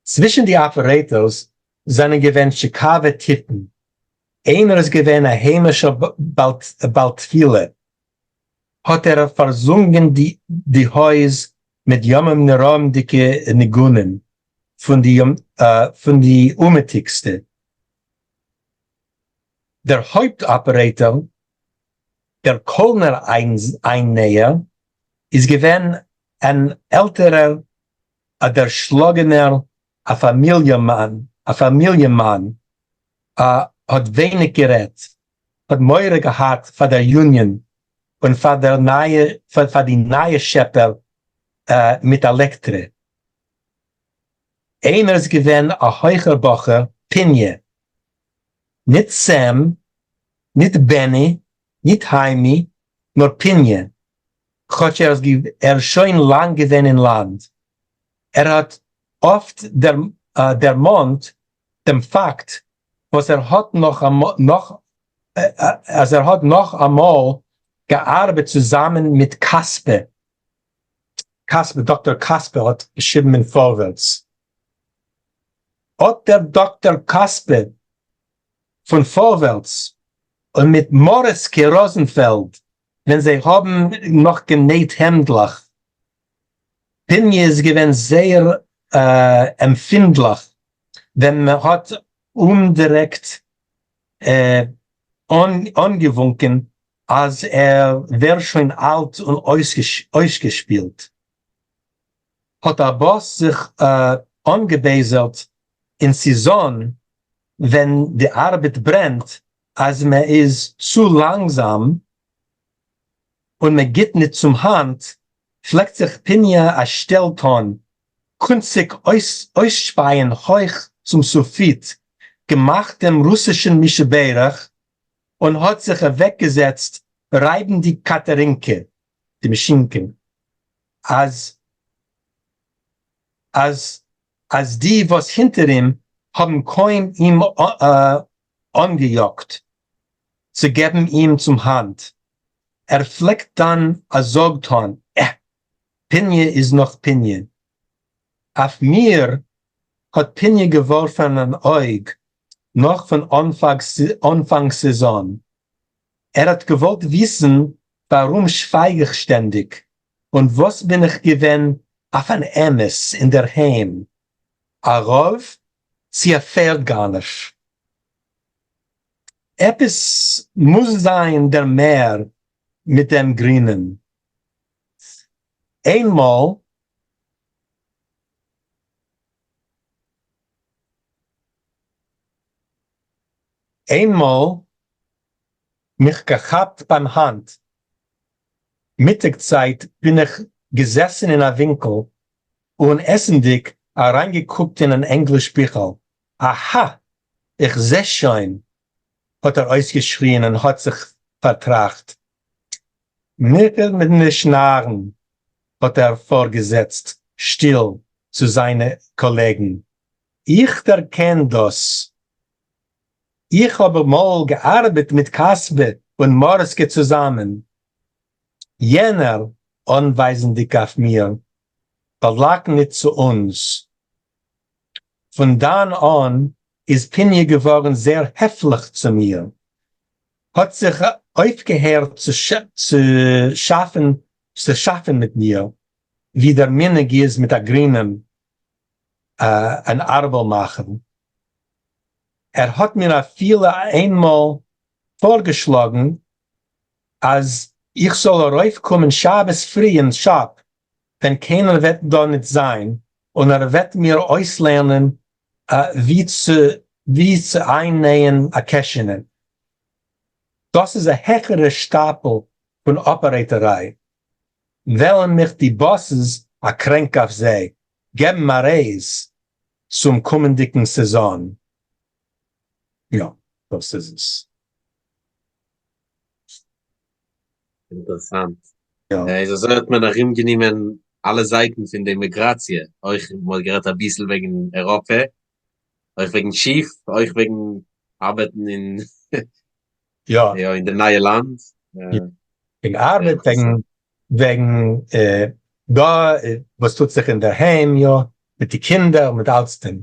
[SPEAKER 3] צווישן די operators זענען געווען טשיקאווע טיפן. איינער איז געווען א היימישער בעל תפילה, האט ער פארזונגען די הויז. מיט ימים נוראים'דיגע ניגונים פון די פון די אומעטיגסטע. דער הויפט operator, דער קאלנער אייננעיער, איז געווען אן עלטערער א דערשלאגענער א פאמיליע מאן, א פאמיליע מאן, האט ווייניג גערעדט, האט מורא געהאט פאר דער union און פאר דער נייע פאר די נייע שעפער מיט עלעקטרע. איינער איז געווען א הויכער בחור, פיניע. ניט סעם, ניט בעני, ניט היימי, נאר פיניע, כאטש ער איז שוין לאנג געווען אין לאנד. ער האט אפט דערמאנט דעם פאקט וואס ער האט נאך נאך אז ער האט נאך אמאל געארבעט צוזאמען מיט קאספע, קאספע, דאקטאר קאספע האט געשריבן אין פארווערטס. אט דער דאקטאר קאספע פון פארווערטס און מיט מאריסקע ראזענפעלד ווען זיי האבן נאך גענייט העמדלעך. פיניע איז געווען זייער עמפינדליך ווען מען האט אומדירעקט אנגעוואונקען אז ער ווערט שוין אלט און אויסגעשפילט. האט א boss זיך אנגעבייזערט אין סעזאן ווען די ארבעט ברענט אז מען איז צו לאנגזאם און מען גיט ניט צום האנט, פלעגט זיך פיניע א שטעל טאן, קונציג אויסשפייען הויך צום סופיט, געמאכט דעם רוסישן מי שברך און האט זיך אוועקגעזעצט רייבן די קאטערינקע, די מאשינקע, אז אז אז די וואס הינטער אים האבן קוים אים אנגעיאגט צו געבן אים צום האנט, ער פלעגט דאן א זאג טאן, עה! פיניע איז נאך פיניע. אויף מיר האט פיניע געווארפן אן אויג נאך פון אנפאנג סעזאן, ער האט געוואלט וויסן ווארום שווייג איך שטענדיג, און וואס בין איך געווען אויף אן אמת אינדערהיים, א רב צי א פערד גנב? עפעס מוז זיין דער מער מיט דעם גרינעם. איינמאל איינמאל מיך געכאפט ביים האנט, מיטאג צייט בין איך געזעסן אין א ווינקל און עסנדיג אריינגעקוקט אין אן ענגליש ביכל, אהא! איך זע שוין! האט ער אויסגעשריען און האט זיך פארטראכט. מיך מיט נישט נארן! האט ער פארגעזעצט שטיל צו זיינע קאלעגן, איך דערקען דאס! איך האב אמאל געארבעט מיט קאספע און מאריסקע צוזאמען. יענער, אנווייזנדיג אויף מיר, באלאנגט ניט צו אונז. פון דאן אן איז פיניע געווארן זעהר העפליך צו מיר, האט זיך אויפגעהערט צו שאפן מיט מיר, ווי דער מנהג איז מיט א גרינעם אן ארבל מאכן. ער האט מיר אפילו איינמאל פארגעשלאגן אז איך זאל ארויפקומען שבת פרי אין shop ווען קיינער וועט דא ניט זיין און ער וועט מיר אויסלערנען ווי צו ווי צו אייננייען א קעשענע. דאס איז א העכערע שטאפל פון אפערעיטעריי. וועלן מיך די bosses, א קרענק אויף זיי, געבן א raise צום קומענדיגן סעזאן. יא, דאס איז עס.
[SPEAKER 2] אינטערעסאנט. איז אזוי האט מען ארומגענומען אלע זייטן פון די מיגראציע, אויך מען האט גערעדט אביסל וועגן אירופע, אויך וועגן שיף, אויך וועגן ארבעטן אין יא אין די נייע לאנד.
[SPEAKER 3] וועגן ארבעט, וועגן וועגן דא וואס טוט זיך אינדערהיים, יא, מיט די קינדער, מיט אלצדינג.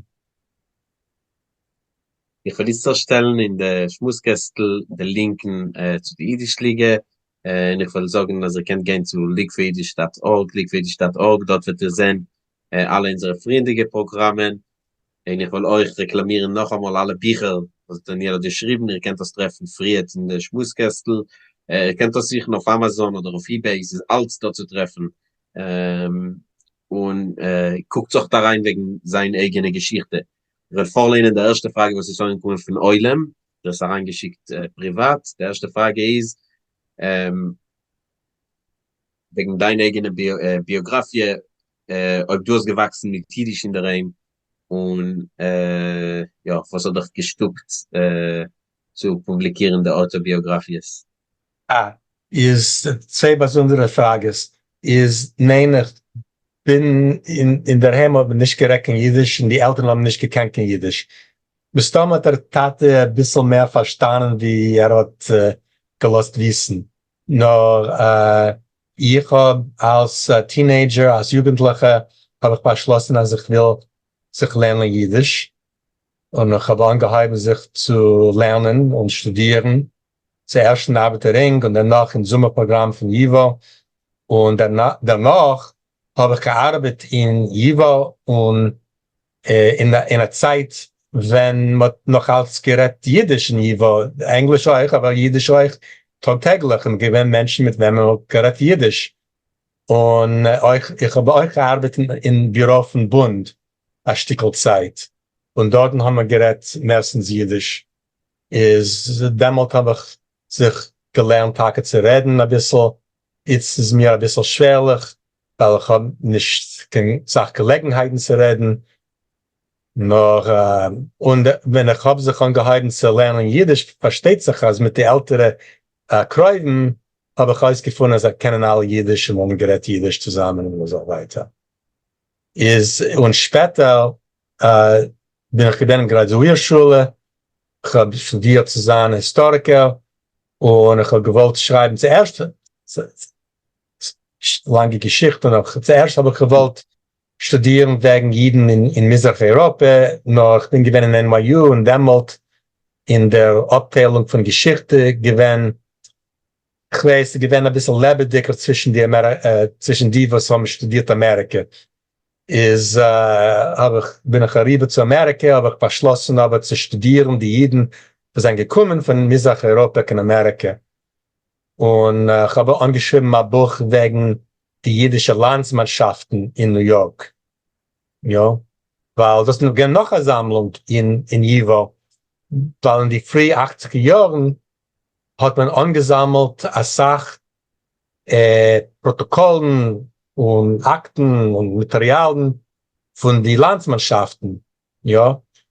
[SPEAKER 2] איך וועל איצטער שטעלן אין די שמועס קעסטל די לינקן צו די אידיש ליגע. און איך וועל זאגן אז איר קענט גיין צו leagueforyidish dot org, leagueforyidish dot org, דארט וועט איר זען אלע אונזערע פריערדיגע פראגראמען, און איך וועל אויך רעקלאמירן נאכאמאל אלע ביכער וואס דניאל האט געשריבן, איר קענט דאס טרעפן פריערט אין די שמועס קעסטל, איר קענט דאס זוכן אויף אמאזאן אדער אויף איבעי, ס'איז אלץ דא צו טרעפן, און קוקטס אויך אריין וועגן זיין אייגענע געשיכטע. איך וועל פארליינען די ערשטע פראגע וואס איז אנגעקומען פון עולם, דאס אריינגעשיקט פריוואט, די ערשטע פראגע איז וועגן דיין אייגענע ביאגראפיע, אויב דו האסט געוואקסן מיט אידיש אינדערהיים, און יא, וואס האט דיך געשטופט צו פובליקירן די אויטאביאגראפיעס?
[SPEAKER 3] אה, איז צוויי באזונדערע פראגעס. איז ניין איך בין אינדערהיים האט מען נישט גערעדט קיין אידיש און די עלטערן האבן נישט געקענט קיין אידיש. מסתמא האט דער טאטע אביסל מער פארשטאנען ווי ער האט געלאזט וויסן. נאר איך האב אלס teenager, אלס יוגענטליכע, האב איך באשלאסן אז איך וויל זיך לערנען אידיש, און איך האב אנגעהויבן זיך צו לערנען און שטודירן, צוערשט אין ארבעטער רינג און דערנאך אין זומער פראגראם פון ייווא, און דערנאך האב איך געארבעט אין ייווא און אין א צייט ווען מ'האט נאך אלץ גערעדט אידיש אין ייווא, ענגליש אויך אבער אידיש אויך טאג טעגליך, און געווען מענטשן מיט וועמען מ'האט גערעדט אידיש, און אויך איך האב אויך געארבעט אין ביורא פון בונד א שטיקל צייט, און דארטן האבן מיר גערעדט מערסטנס אידיש, איז דעמאלט האב איך זיך געלערנט טאקע צו רעדן אביסל, איצט איז מיר אביסל שווערליך ווייל איך האב נישט קיין סאך געלעגנהייטן צו רעדן, נאר און ווען איך האב זיך אנגעהויבן צו לערנען אידיש, פארשטייט זיך אז מיט די עלטערע קרובים האב איך אויסגעפונען אז זיי קענען אלע אידיש און האבן גערעדט אידיש צוזאמען און אזוי ווייטער. איז און שפעטער בין איך געווען אין גראדואיר שולע, איך האב שטודירט צו זיין היסטאריקער, און איך האב געוואלט שרייבן צוערשט לאנגע געשיכטע נאך, צוערשט האב איך געוואלט שטודירן וועגן אידן אין מזרח אייראפע, נאר איך בין געווען אין NYU און דעמאלט אין דער אפטיילונג פון געשיכטע געווען, כ'ווייס, ס'איז געווען אביסל לעבעדיגער צווישן די צווישן די וואס האבן שטודירט אמעריקע, איז האב איך בין איך אריבער צו אמעריקע, האב איך באשלאסן אבער צו שטודירן די אידן וואס זענען געקומען פון מזרח אייראפע קיין אמעריקע, און כ'האב אנגעשריבן א בוך וועגן די אידישע לאנדסמאנשאפטן אין ניו יארק, יא, ווייל דאס איז געווען נאך א זאמלונג אין ייווא, ווייל אין די פרי אכציגער יארן האט מען אנגעזאמלט אסאך פראטאקאלן און אקטן און מאטעריאלן פון די לאנדסמאנשאפטן, יא,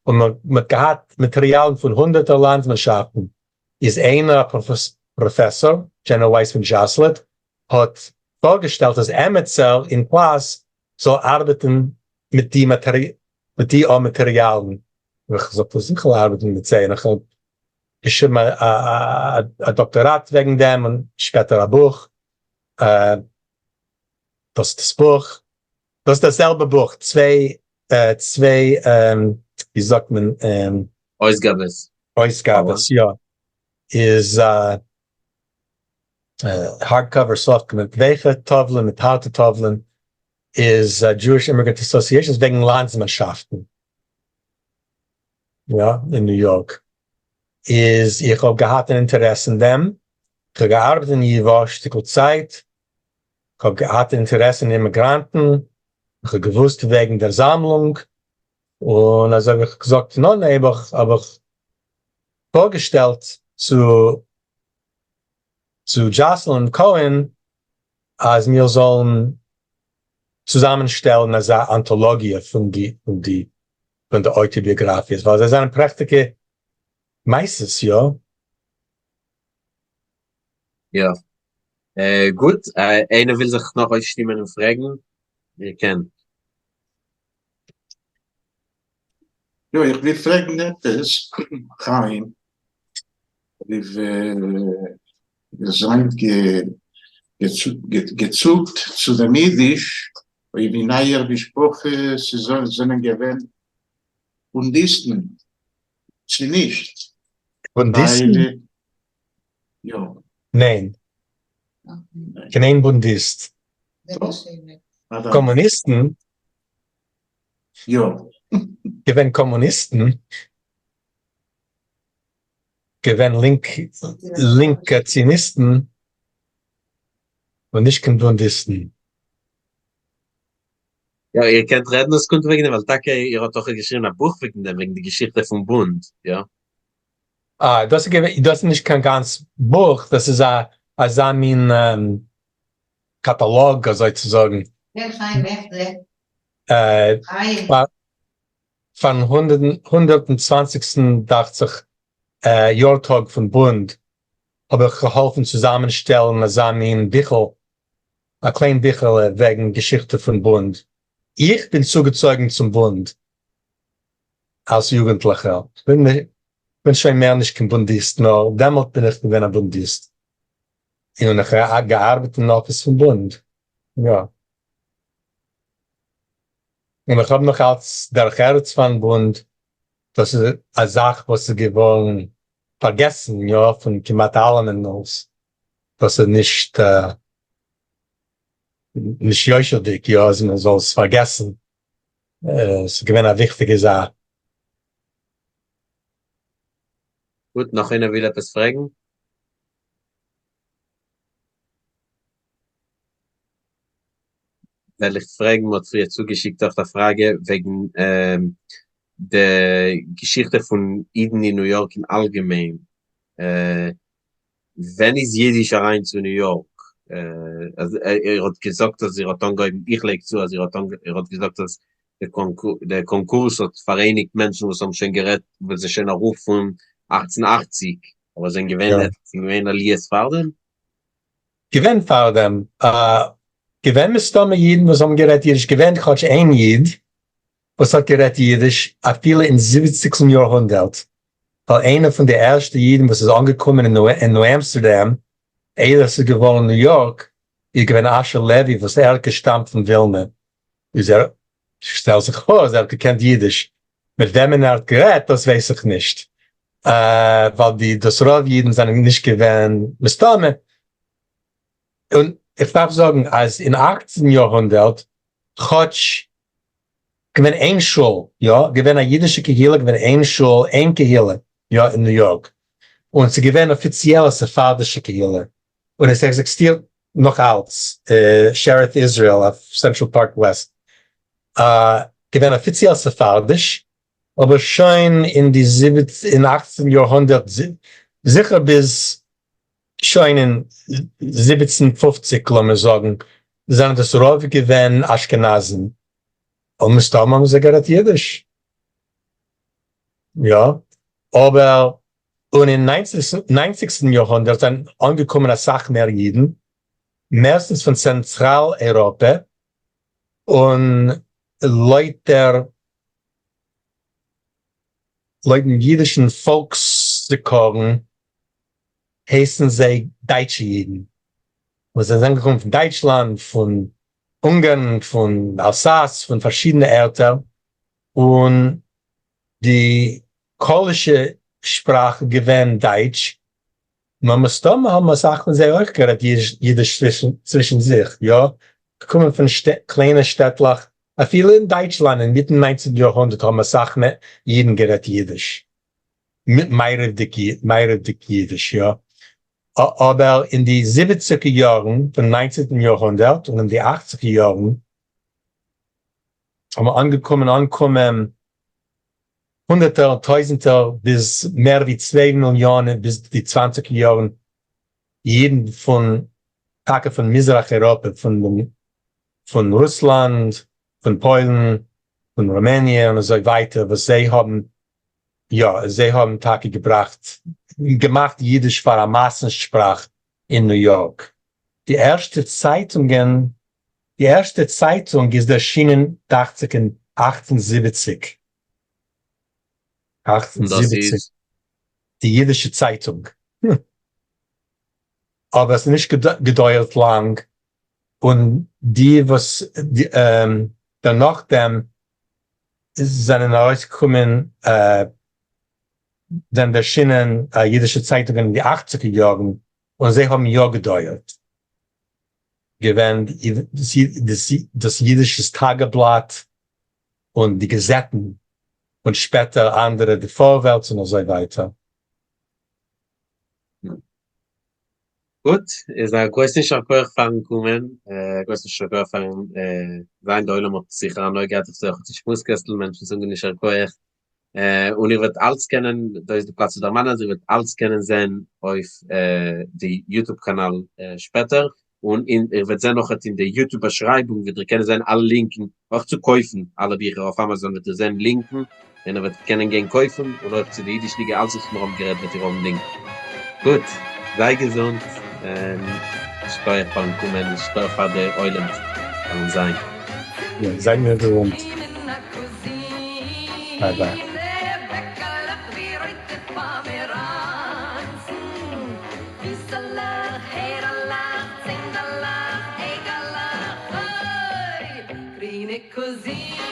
[SPEAKER 3] און מען האט געהאט מאטעריאלן פון הונדערטער לאנדסמאנשאפטן, איז איינער א פראפעסאר, דזשענא ווייס פון דזשאסלעט, האט פארגעשטעלט אז עמיצער אין קלאס זאל ארבעטן מיט די מיט די א מאטעריאלן, האב איך געזאגט אז איך וועל ארבעטן מיט זיי, און איך האב געשריבן א דאקטאראט וועגן דעם און שפעטער א בוך, דאס איז דאס בוך, דאס איז דאס זעלבע בוך, צוויי צוויי ווי זאגט מען?
[SPEAKER 2] אויסגאבעס.
[SPEAKER 3] אויסגאבעס יא, איז hard cover soft מיט ווייכע טאוולען מיט הארטע טאוולען, איז Jewish Immigrant Associations וועגן לאנדסמאנשאפטן יא אין ניו יארק, איז איך האב געהאט אן אינטערעס אין דעם, איך האב געארבעט אין ייווא א שטיקל צייט, כ'האב געהאט אינטערעס אין אימיגראנטן, איך האב געוואוסט וועגן דער זאמלונג, און אזוי ווי איך האב געזאגט אין אנהייב האב איך פארגעשטעלט צו צו דזשאסלין קאהן אז מיר זאלן צוזאמען שטעלן אזא אנטאלאגיע פון די פון די פון די אויטאביאגראפיעס, ווייל זיי זענען פרעכטיגע מעשות, יא?
[SPEAKER 2] יא. גוט, איינער וויל זיך נאך אויסשטימען און פרעגן? איר קענט.
[SPEAKER 4] יא, איך וויל פרעגן עפעס, חיים, אויב איר זענט געצוקט צו דעם אידיש, אויב אין אייער משפחה ס'זענען געווען בונדיסטן, צו נישט.
[SPEAKER 3] בונדיסטן?
[SPEAKER 4] יא.
[SPEAKER 3] ניין. קיין איין בונדיסט. קאמוניסטן?
[SPEAKER 4] יא.
[SPEAKER 3] געווען קאמוניסטן? געווען לינק לינקע ציוניסטן און נישט קיין בונדיסטן.
[SPEAKER 2] יא, איר קענט רעדן א סעקונדע וועגן דעם, ווייל טאקע איר האט דאך געשריבן א בוך וועגן דעם, וועגן די געשיכטע פון בונד, יא?
[SPEAKER 3] אה, דאס איז געווען, דאס איז נישט קיין גאנץ בוך, דאס איז א אזא מין קאטאלאג אזוי צו זאגן.
[SPEAKER 5] כן, חיים, איך זה? חיים.
[SPEAKER 3] פארן 120סטן דאכט זיך יארטאג פון בונד האב איך געהאלפן צוזאמען שטעלן אזא מין ביכל, א קליין ביכעלע וועגן געשיכטע פון בונד. איך בין צוגעצויגן צום בונד אלס יוגענטליכער, כ'בין שוין מער נישט קיין בונדיסט, נאר דעמאלט בין איך געווען א בונדיסט, און איך האב געארבעט אין אפיס פון בונד, יא. און איך האב נאך אלץ דרך ארץ פארן בונד, דאס איז א זאך וואס איז געווארן פארגעסן יא פון כמעט אלעמען, דאס איז נישט נישט יושר'דיג יא אז מען זאל עס פארגעסן, עס איז געווען א וויכטיגע זאך.
[SPEAKER 2] גוט, נאך איינער וויל עפעס פרעגן? וועל איך פרעגן, מ'האט פריער צוגעשיקט אויך א פראגע וועגן די געשיכטע פון אידן אין ניו יארק אין אלגעמיין. ווען איז אידיש אריין צו ניו יארק? איר האט געזאגט אז איר האט אנגעהויבן, איך לייג צו אז איר האט איר האט געזאגט אז די קאנקורס האט פאראייניגט מענטשן וואס האבן שוין גערעדט, וואס זענען שוין ארויף פון 1880, אבער זענען געווען געווען עליות פארדעם?
[SPEAKER 3] געווען פארדעם, געווען מסתמא אידן וואס האבן גערעדט אידיש, געווען כאטש איין איד וואס האט גערעדט אידיש אפילו אין זיבעציגסטן יארהונדערט, ווייל איינער פון די ערשטע אידן וואס איז אנגעקומען אין ניו אמסטערדאם איידער עס איז געווארן ניו יארק איז געווען אשר לעווי וואס ער האט געשטאמט פון ווילנע, איז ער, שטעל זיך פאר אז ער האט געקענט אידיש, מיט וועמען ער האט גערעדט דאס ווייס איך נישט, ווייל די דאס רוב אידן זענען נישט געווען מסתמא, און איך דארף זאגן אז אין אכצן יארהונדערט כאטש געווען איין שול, יא, געווען א אידישע קהילה, געווען איין שול, איין קהילה, יא, אין ניו יארק, און ס'איז געווען אפיציעל א ספרדישע קהילה, און עס עקזיסטירט נאך אלץ, שארית ישראל אויף סענטראל פארק וועסט, געווען אפיציעל ספרדיש, אבער שוין אין די אין אכצן יארהונדערט, זיכער ביז שוין אין 1750 לאמיר זאגן, זענען דאס רוב געווען אשכנזים, און מסתמא האבן זיי גערעדט אידיש, יא, אבער און אין ניינציגסטן יארהונדערט זענען אנגעקומען אסאך מער אידן, מערסטנס פון צענטראל אייראפע, און לויט דער לויטן אידישן פאלקס-זיכרון הייסן זיי דייטשע אידן, וואס זענען אנגעקומען פון דייטשלאנד, פון אונגארן, פון אלזאס, פון פארשידענע ערטער, און די קהל'ישע שפראך איז געווען דייטש, נאר מסתמא האבן אסאך פון זיי אויך גערעדט אידיש צווישן זיך, יא, געקומען פון קליינע שטעטלעך, אפילו אין דייטשלאנד אינמיטן ניינצנטן יארהונדערט האבן אסאך אידן גערעדט אידיש, מערב'דיג אידיש, יא, אבער אין די זיבעציגער יארן פון ניינצנטן יארהונדערט און אין די אכציגער יארן האבן אנגעקומען אנקומען הונדערטער און טויזנטער ביז מער ווי 2 מיליאן ביז די צוואנציגער יארן אידן פון טאקע פון מזרח אייראפע, פון פון רוסלאנד, פון פוילן, פון רומעניע און אזוי ווייטער, וואס זיי האבן יא, זיי האבן טאקע געבראכט, געמאכט אידיש פאר א מאסן שפראך אין ניו יארק. די ערשטע צייטונגען, די ערשטע צייטונג איז ערשינען דאכט זיך אין 1870. 1870. די אידישע צייטונג. אבער עס איז נישט געדויערט לאנג, און די וואס דערנאכדעם זענען ארויסגעקומען, זענען ערשינען אידישע צייטונגען אין די אכציגער יארן, און זיי האבן יא געדויערט. געווען דאס אידישעס טאגעבלאט און די גאזעטן און שפעטער אנדערע די פארווערטס און אזוי ווייטער.
[SPEAKER 2] גוט, איז א גרויסן יישר כח פארן קומען, א גרויסן יישר כח פארן זיין, די עולם האט זיכער הנאה געהאט, איך זע אויך די שמועס קעסטל, מענטשן זאגן יישר כח, און איר וועט אלץ קענען, דא איז די פלאץ צו דערמאנען אז איר וועט אלץ קענען זען אויף די YouTube קאנאל שפעטער, און איר וועט זען אויכעט אין די YouTube באשרייבונג וועט איר קענען זען אלע לינקן אויך צו קויפן אלע ביכער אויף Amazon וועט איר זען לינקן און איר וועט קענען גיין קויפן, און אויך צו די אידיש ליגע אלץ וואס מיר האבן גערעדט וועט איר האבן לינקן. גוט, זיי געזונט און שכוח פארן קומען און שכוח פאר די עולם פארן זיין.
[SPEAKER 3] יא, זיי מיר געזונט. Bye bye.
[SPEAKER 1] Grüne Cousine.